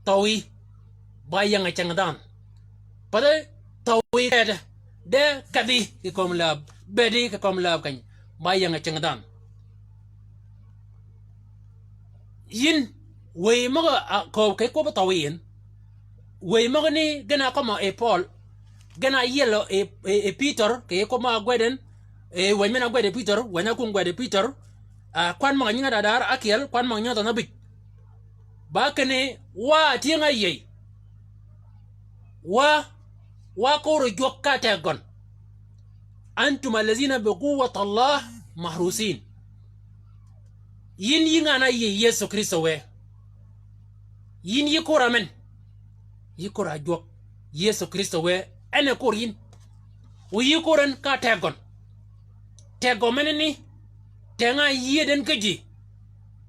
Thøwi. Ba ying-a cingdhanhø. Path thøwi kede. De kedhi kì kömi läb. Bëëdi kì kömi läb keny. Ba ying-a cingdhanhø. Yïn, wëy møg-a kööb kì kwøbbi thøwi yïn. Wëy møgani gen a kømmi yi Pøøl. Gen a yielø yi, yi, yi Pïtør, kì kwøb mø ágwed en, yi wänyi men-a ágwed yi Pïtør, wänyi ákwöng gwed yi Pïtør. Ah, kwan møg-a nyinge dadar ákyel, kwan møg-a nyinge thønh ábïj. Ba kinni, wa tyëng-a áyïëy. Wa, wa kor jwøk ka tegøn. Antum alladhina bi quwwati Allah mahrusin. Yïn yï ngan-a áyïëy Yëso Krïstø wë. Yïn yï kor-a men. Yï kor-a jwøk Yëso Krïstø wë. En e kor yïn. O yï kor en ka tegøn. Tegø menani. Teng-a yïëy den ki ji.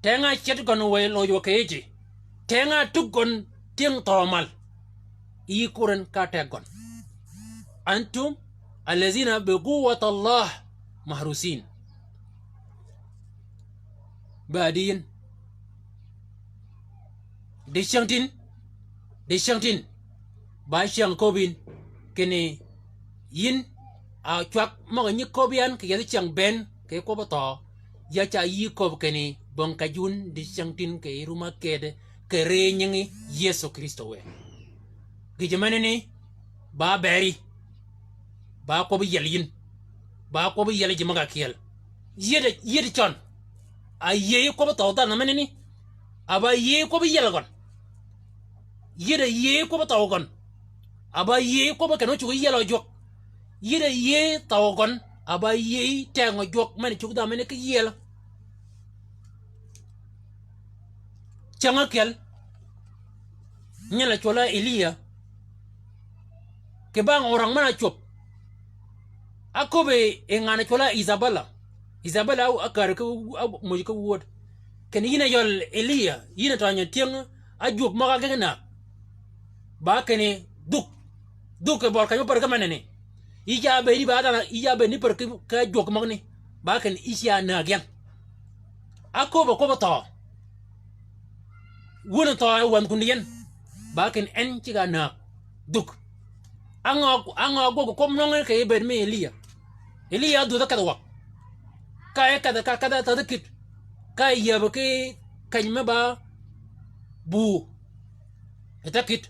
Teng-a ced gøn wëy løj wø kì yij ji. Teng-a tug gøn tyëng thøø mal. Yï kor en ka tegøn. Antum alladhina bi quwwati Allah mahrusin. Ba di yïn. Di cyängtïn. Di cyängtïn. Ba cyäng köbbi yïn. Kinni yïn a cwag møg-a nyi köbbi yan kì yethi cyäng bënn kì kwøbbi thøø. Ya ca yï köbbi kinni bong kej wun di cyängtïn kì rum-a kede kì ri nyingi Yëso Krïstø wë. Gïjø menani ba beri. Ba kwøbbi yiel yïn. Ba kwøbbi yiel ji møg-a kyel. Yïëd, yïëd cøn. A yïëy kwøbbi thøw dhanhø menani. A ba yïëy kwøbbi yiel gøn. Yïëd a yïëy kwøbbi thøw gøn. A ba yïëy kwøbbi ken ócuggi yiel jwøk. Yïëd a yïëy thøw gøn. A ba yïëy tengø jwøk men cuggi dhanhø menani ki yiel. Cäng ákyel. Nyel a cwøl á Eliya. Kì bang orang men-a ácwöb. Áköbbi yi ngan a cwøl á Isabella. Isabella á, ákääri ki, á moj ki wöd. Kinni yïn a yøl Eliya, yïn a tø nyø tyëng ájwöb møg-a gïn-a näg. Ba kinni dhuk. Dhuk kì bøl keny mø pär ki menani. Yï ca bëëd ni ba dhanhø, yï ca bëëd ni pär ki, ki ájwöb møgani. Ba kinni yï ca näg yan. Áköbbi kwøbbi thøw. Wun thøø e wänh kun di yan. Ba kinni en ceg-a näg. Dhuk. Á ngø, á ngø ágwøg kwøb nwøng kì bëëd mi Eliya. Eliya ádhwödh ákedh wøg. Ka e kedh, ka kedh á thädhi kït. Ka yïäbø ki keny me ba bu. Yi thädhi kït.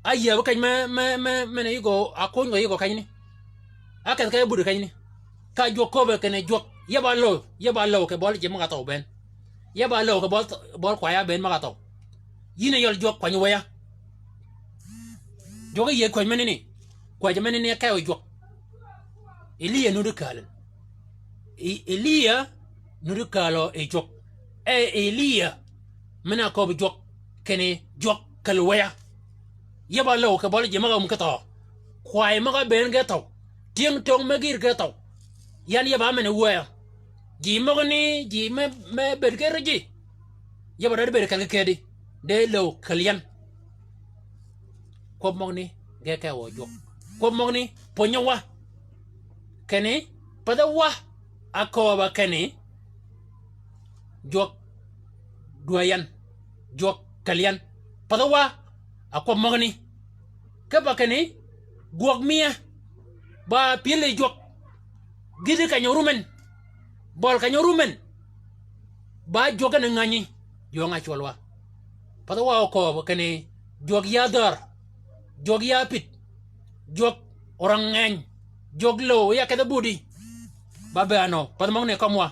Á yïäbø keny me, me, me, men yï gø, a kony gø yï gø kenyni. Á kedh ka yï budi kenyni. Ka jwøk köbbe kinni jwøk. Ya ba löw, ya ba löw kì bøli ji møg-a thøw bënn. Ya ba löw kì bøl, bøl kwaya bënn møg-a thøw. Yïn a yøl jwøk kwany wëya. Jwøk yïëy kwäj menani. Kwäj menani kew jwøk. Eliya nuti kääl. E-, Eliya nuti kääl yi jwøk. E Eliya men-a köbbi jwøk kinni jwøk käl wëya. Ya ba löw kì bøli ji møg-a wum ki thøw. Kwayi møg-a bënn ge thøw. Tyëng töng me gïïr ge thøw. Yan ya ba men wuøya. Ji møgani, ji me, me bed ki ri ji. Ya ba død bed kelgi kedi. De low kel yan. Kwøb møgani, ge ke wø jwøk. Kwøb møgani, pwönyi wa. Kinni, pathi wa, a kööba kinni, jwøk dwäy yan, jwøk kel yan. Pathi wa, a kwøb møgani. Kipe kinni, gwøg miya, ba pyël yi jwøk. Gïti keny-a ru men. Bøl keny-a ru men. Ba jwøk gen-a ngänyi. Jwøng-a cwøl wa. Pathi wa okööb kinni jwøk ya dhär. Jwøk ya pït. Jwøk orang ngeny. Jwøk low ya kedhi budi. Ba bëë anø. Pathi møgani kømwa.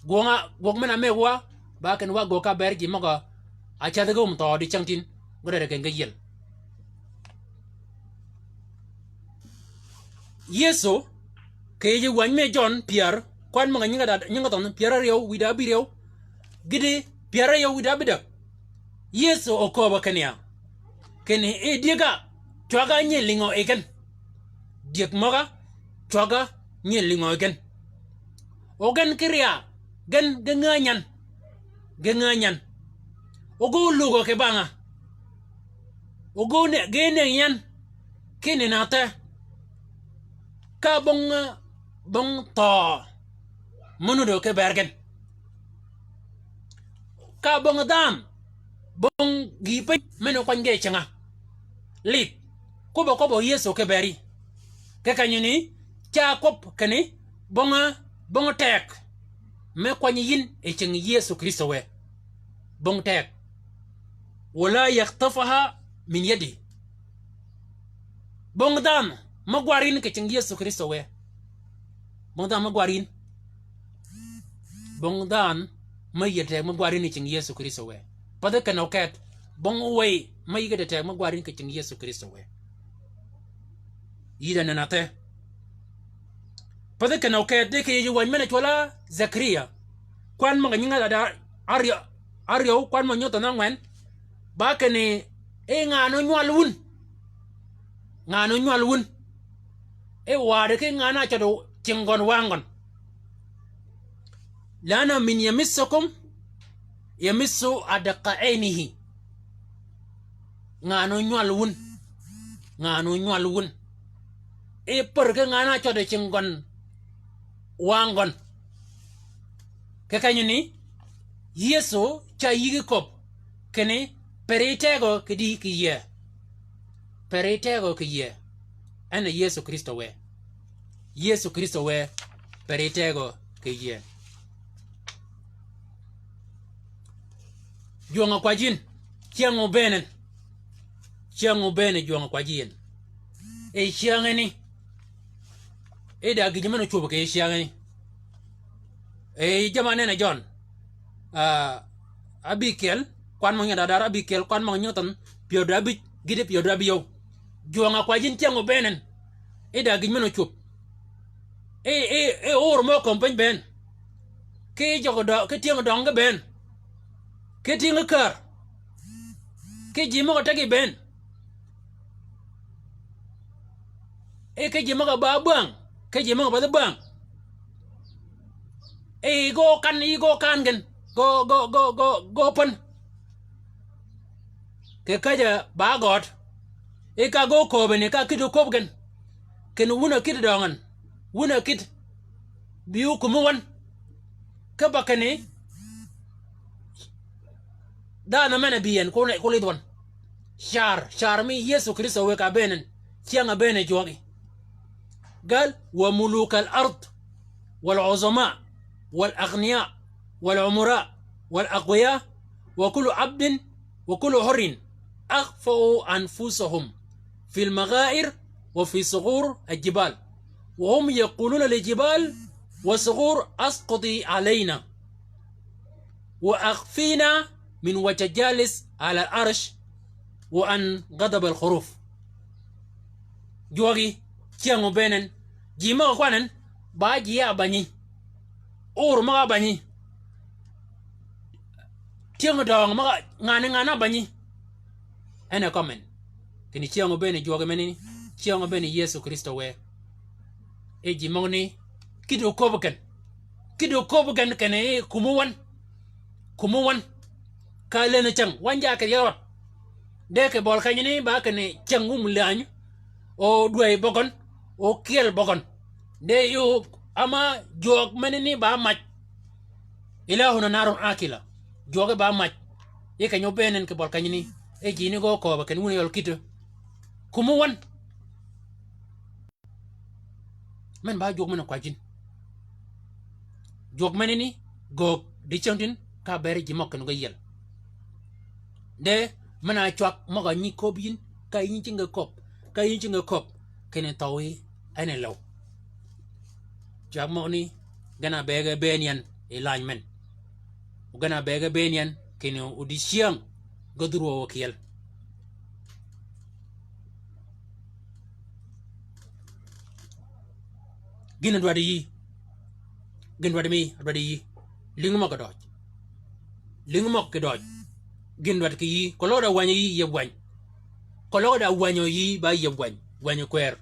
Gwøng-a, gwøg men-a mëggi wa. Ba kinni wa göggi ka bëëd ji møg-a cädhi ki wum thøø dicängtïn. Gø dere gen ge yiel. Yëso, kì yij wäny me Jøn pyär, kwan møg-a nyingi da, nyingi thønh pyär áryew wïdá ábïryew, gïti pyär áryew wïdá ábïdäg. Yëso okööbø kinni ya. Kinni e dyëg-a, cwag-a nyi lïngø yi gen. Dyëg møg-a, cwag-a nyi lïngø yi gen. O gen ki ria, gen ge ngänyan. Ge ngänyan. O ge ólugø kì bang-a. O ge óne-, ge nëngi yan. Kinni na the. Ka bong, bong thøø. Mø nuddø ki bër gen. Ka bong dhanhø. Bong gïï piny men-a kwany ge cinga. Lidh. Kwøbb-a kwøbb-a Yëso ki beri. Kì kenyani, ca kwøb kinni, bong, bong teg. Me kwany yïn yi cing Yëso Krïstø wë. Bong teg. Wala yakhtafaha min yadi. Bong dhanhø, me gwar yïn kì cing Yëso Krïstø wë. Bong dhanhø me gwar yïn. Bong dhanhø me yïe teg me gwar yïn kì cing Yëso Krïstø wë. Pathi kinø ket. Bong wëy me yïe teg me gwar yïn kì cing Yëso Krïstø wë. Yï da nënni the. Pathi kinø ket di kì yij wäny men-a cwøl-a Zekariya. Kwan møg-a nyingi da, da áryew, áryew, kwan møg-a nyodh thønh ángwen. Ba kinni, e ngan-a ánywal wun. Ngan-a ánywal wun. E waddi ki ngan-a ácøddi cing gøn wang gøn. Li'annahu man yamassukum yamassu adqa aynihi. Ngan-a ánywal wun. Ngan-a ánywal wun. E pär ki ngan-a ácøddi cing gøn wang gøn. Kì kenyani, Yëso ca yïgi köbb kinni, peri tegø kì di kì yïe. Peri tegø kì yïe. En a Yëso Krïstø wë. Yëso Krïstø wë, peri tegø kì yïe. Jwøng-a kwajji yïn, cyäng obënen. Cyäng obënen jwøng-a kwajji yïn. E cyängani. E da gïj men-a ócwöb kì cyängani. E jamm-a nen-a Jøn. Ah, ábïkyel, kwan møg-a nyingi da dar ábïkyel, kwan møg-a nyingi thønh pyär da ábïj, gïti pyär da ábïyew. Jwøng-a kwajji yïn cyäng obënen. E da gïj men-a ócwöb. E, e, e or mø kömi piny bënn. Ki jøg dø-, ki tyëng døngi bënn. Ki tyëng kär. Ki ji møg-a teg yi bënn. E ki ji møg-a ba bwäng. Ki ji møg-a ba dhø bwäng. E gø kan, e gø kan gen. Gø, gø, gø, gø, gø pän. Kì käjj-a ba gøød. E ka gø kööbani ka kïddi kööb gen. Kinni wun a kïddi døngøn. Wun a kïddi. Bi ókumi wøn. Kipe kinni. Dhanhø men-a bï yien, ku, ku lidh wøn. Car, car mi Yëso Krïstø wë ka bëënen. Cyäng-a bëëne jwøki. قال: وملوك الأرض والعظماء والأغنياء والأمراء والأقوياء وكل عبد وكل حر أخفوا أنفسهم في المغائر وفي صخور الجبال، وهم يقولون للجبال والصخور: اسقطي علينا وأخفينا من وجه الجالس على العرش وعن غضب الخروف. Jwøki, cyäng obënen, ji møg-a kwanni, ba ji a bänyi. Or møg-a bänyi. Tyëng døng møg-a, ngan-a, ngan-a bänyi. En a kømmi. Kinni cyäng obëni jwøki menani, cyäng obëni Yëso Krïstø wë. E ji møgani, Kïddi oköbbi gen. Kïddi oköbbi gen kinni kumu wan. Kumu wan. Ka lënni cäng. Wan ja kì yie rød. De kì bøli kenyani ba kinni cäng wum lääny. O dwäy bøgøn. O kyel bøgøn. De yuu ama jwøk menani ba mac. Ilahuna narun akila. Jwøge ba mac. Yi keny-a óbëën en kì bøli kenyani. E ji ni gø kööbø kinni wun yøl kïddi. Kumu wan. Men ba jwøk men kwajin. Jwøk menani göög dicängtïn ka beri ji møg kinni gø yiel. De men-a cwag møg-a nyi köbbi yïn, ka yïn cingi köbbi, ka yïn cingi köbbi, kinni thøw yi en yi løw. Cwag møgani, gen-a bëgg-a bëën yi en yi lany men. O gen-a bëgg-a bëën yi en, kinni odïcyäng, gø dhurwøw kyel. Gïn-a dwaddi yïí. Gïn dwaddi mi, dwaddi yïí. Lïngi møg kì døøj. Lïngi møg kì døøj. Gïn dwaddi kì yïí. Keløg da wänyi yïí, yeb wäny. Keløg da wänyi yïí, ba yeb wäny. Wänyi kwër.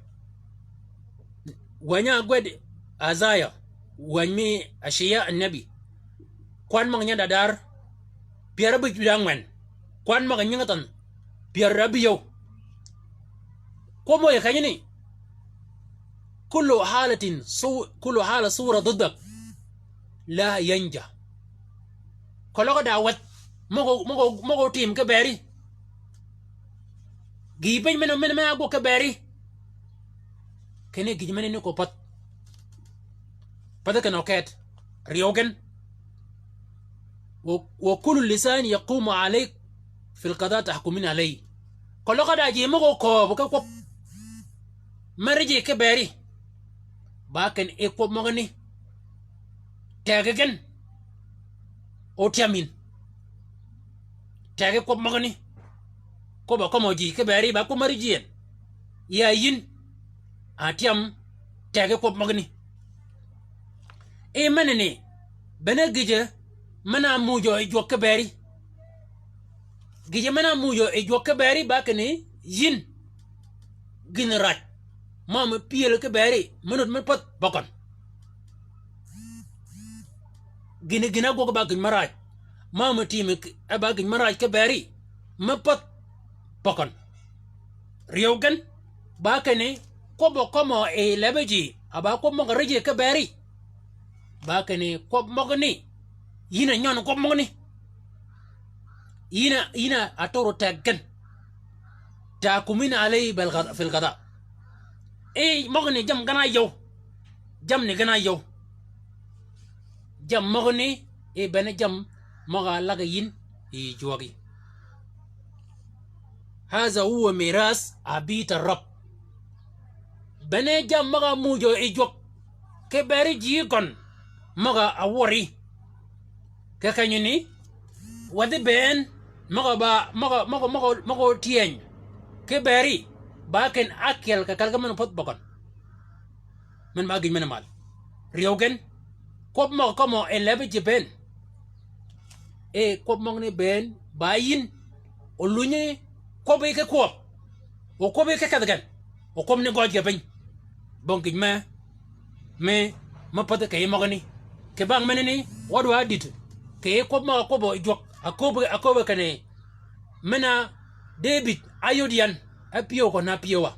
Wänyi ágwed Isaiah. Wänyi mi Ashia annabi. Kwan møg-a nyand-a dar. Pyär ábïj wïdá ángwen. Kwan møg-a nyingi thønh. Pyär ábïjøw. Kwøb mø yi kenyani. Kullu halatin su-, kullu hala sura duddak. La yanja. Keløg da wäth. Møg-a, møg-a, møg-a ótim ki bëri. Gïï piny men-a, men-a, men-a ágwøg ki bëri. Kinni gïj menani ko pädh. Pädhi kinni oket. Ryew gen. Wa, wa kullu lisan yaqumu alayk fil qada tahkumin alayhi. Keløg da ji møg-a ókööb ki kwøb. Meri ji ki bëri. Ba kinni yi kwøb møgani. Teg gen. O tyam yïn. Teg kwøb møgani. Kwøbb-a kømmi ji ki bëri ba kwøb mari ji en. Ya yïn. A tyam teg kwøb møgani. I menani. Bene gïje men-a mujø yi jwøk ki bëri. Gïje men-a mujø yi jwøk ki bëri ba kinni yïn. Gïn raj. Mø-a mi pyël ki bëri. Mø nud mi pädh bøgøn. Gïn, gïn-a ágwøg ba gïn maraaj. Mø-a mi tïm e ba gïn maraaj ki bëri. Me pädh bøgøn. Ryew gen. Ba kinni kwøbb-a kømmi yi lebi ji. A ba kwøb møg-a ri ji ki bëri. Ba kinni kwøb møgani. Yïn a nyøn kwøb møgani. Yïn a, yïn a atoro teg gen. Tahkumin alayhi bil qada, fil qada. E, møgani jammì gen-a áyøw. Jammì gen-a áyøw. Jammì møgani, e bene jammì møg-a lagi yïn, yi jwøgi. Hadha huwa miras abit ar-Rabb. Bene jammì møg-a mujø yi jwøk. Ki bëri ji gøn møg-a áwøri. Ki kenyani, wäthi bënn, møg-a ba, møg-a, møg-a, møg-a, møg-a ótyëny. Ki bëri, ba kinni ákyel kì kelgi men-a pädh bøgøn. Men ba gïj men-a mal. Ryew gen, kwøb møg-a kømmi yi lebi ji bënn. E kwøb møgani bënn, ba yïn, o lunyi kwøbbi ki kwøb. O kwøbbi ki kedh gen. O kwøb ni gøj ge piny. Bong gïj me, me, me pädhi kì yij møgani. Kì bang menani, wa dwaddi dït. Kì yij kwøb møg-a kwøbbø jwøk, aköbbi, aköbbi kinni. Men-a Debïd, áyod yan, ápyëw gøn ápyëw wa.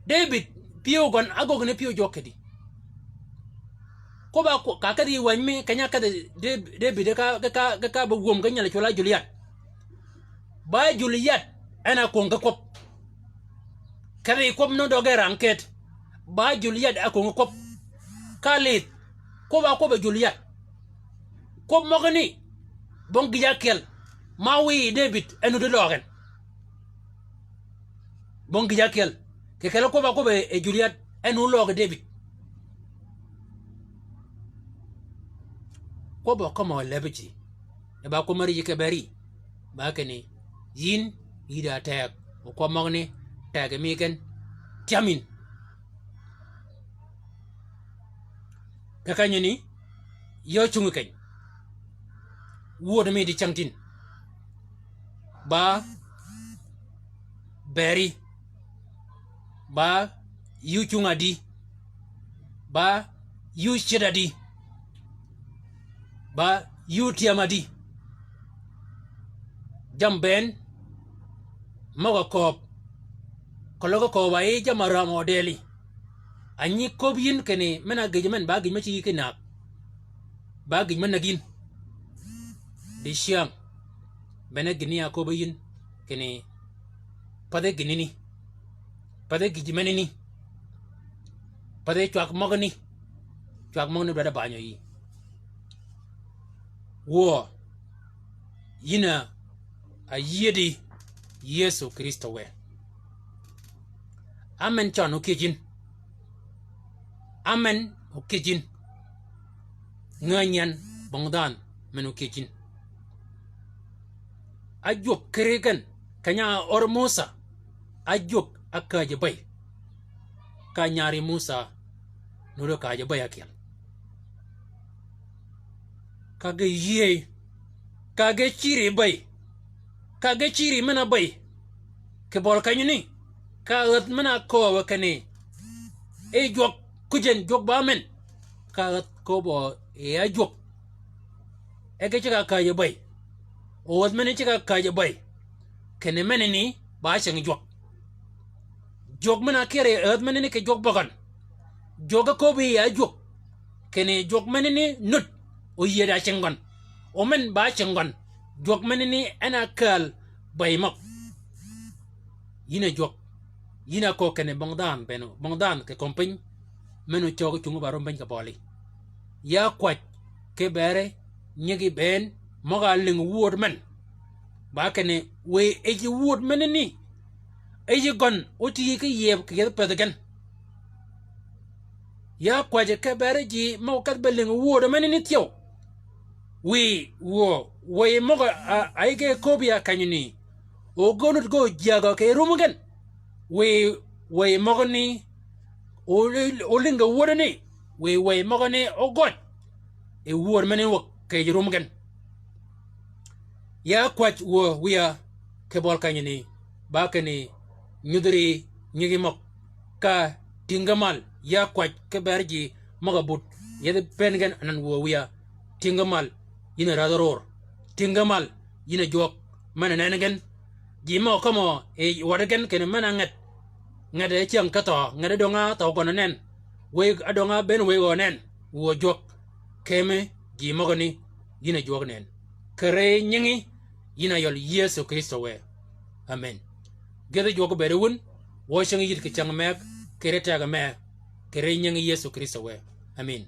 Debïd, pyëw gøn, ágöggi ni pyëw jwøk kidi. Kwøbb-a kà kedhi wäny mi, keny-a kedhi Deb-, Debïd, ka, ka, ka, ka, ka be wöm ge nyel cwøl-a Juliyad. Ba Juliyad, en a kwöng ki kwøb. Kedhi kwøb ni døge rang ket. Ba Juliyad a kwöng ki kwøb. Ka lidh, kwøbb-a kwøbbi Juliyad. Kwøb møgani, bong gïj ákyel. Ma wiy Debïd, en nuti løøg en. Bong gïj ákyel. Kì kelli kwøbb-a kwøbbi, e, Juliyad, en nuti løøg Debïd. Kwøbb-a kømmi lebi ji. E ba kwøb mari ji ki bëri. Ba kinni, yïn, yï da teg. O kwøb møgani, teg mi gen. Tyam yïn. Kì kenyani, yø cungi keny. Wuöd mi di cängtïn. Ba bëri. Ba yï cungi adi. Ba yuu cïdh adi? Ba yuu tyem adi? Jammì bënn møg-a kööb, keløg kööb-a yi jammì áräämø dëli. A nyi köbbi yïn kinni men-a gïj men ba gïj me cïg ki näg. Ba gïj me näg yïn. Dicyäng, bene gïnni a köbbi yïn kinni pathi gïnani. Pathi gïj menani. Pathi cwag møgani. Cwag møgani dwaddi banyø yï. Wuö, yïn a, a yiedi Yëso Krïstø wë. Amen cøn okyëj yïn. Amen okyëj yïn. Ngänyi en bong dhanhø men okyëj yïn. Ájwøk kiri gen, keny-a ör Musa, ájwøk ákääjji bäy. Ka nyari Musa, nuti kääjji bäy ákyel. Ka ge yïëy, ka ge cïri bäy, ka ge cïri men-a bäy. Kì bøli kenyani, ka ädh men-a kööbø kinni, e jwøk kujen jwøk ba men, ka ädh kööbø yi ájwøk. E ge ceg-a kääjji bäy. O ädh meni ceg-a kääjji bäy. Kinni menani ba ceng jwøk. Jwøk men-a kyër yi ädh menani kì jwøk bøgøn. Jwøk áköbbi yi ájwøk. Kinni jwøk menani nud. O yied a ceng gøn. O men ba ceng gøn. Jwøk menani en a kääl bäy møg. Yïn a jwøk. Yïn a köög kinni bong dhanhø bënn, bong dhanhø kì kömi piny. Men ocöggi cungi ba rum piny kì bøli. Ya kwäj ki beri nyigi bënn møg-a lïngi wööd men. Ba kinni wiy yij wööd menani. Yij gøn ótï ki yëëb kì yethi pëthi gen. Ya kwäjji ki beri ji møg-a kedhi be lïngi wööd menani thyew. Wiy wuö, wiy møg-a, a, a yï ge köbbi ya kenyani. O ge nud ge ójägø kì rum gen. Wiy, wiy møgani, o, o lïngi wöödani. Wiy, wiy møgani ógøj. Yi wööd menani wäg kì yij rum gen. Ya kwäj wuö wiya kì bøli kenyani, ba kinni nyudhi ri nyigi møg. Ka tïngi mal, ya kwäj ki beri ji møg-a but, yethi pënn gen anan wuö wiya, tïngi mal, yïn a rädhi ror. Tïngi mal, yïn a jwøk, men-a nenni gen. Ji møg-a kømmø yi waddi gen kinni men-a nget. Nget e cyäng ki thøø, nget ádöng-a thøø gøn onen. Wëy ádöng-a bënn wëy gø onen, wuö jwøk. Kemi ji møgani, yïn a jwøk nënn. Kì ri nyingi, yïn a yøl Yëso Krïstø wë. Amen. Gyëdhi jwøk óbëëd wun, wø cingi yïd kì cäng megø, kì ri tegø megø, kì ri nyingi Yëso Krïstø wë. Amen.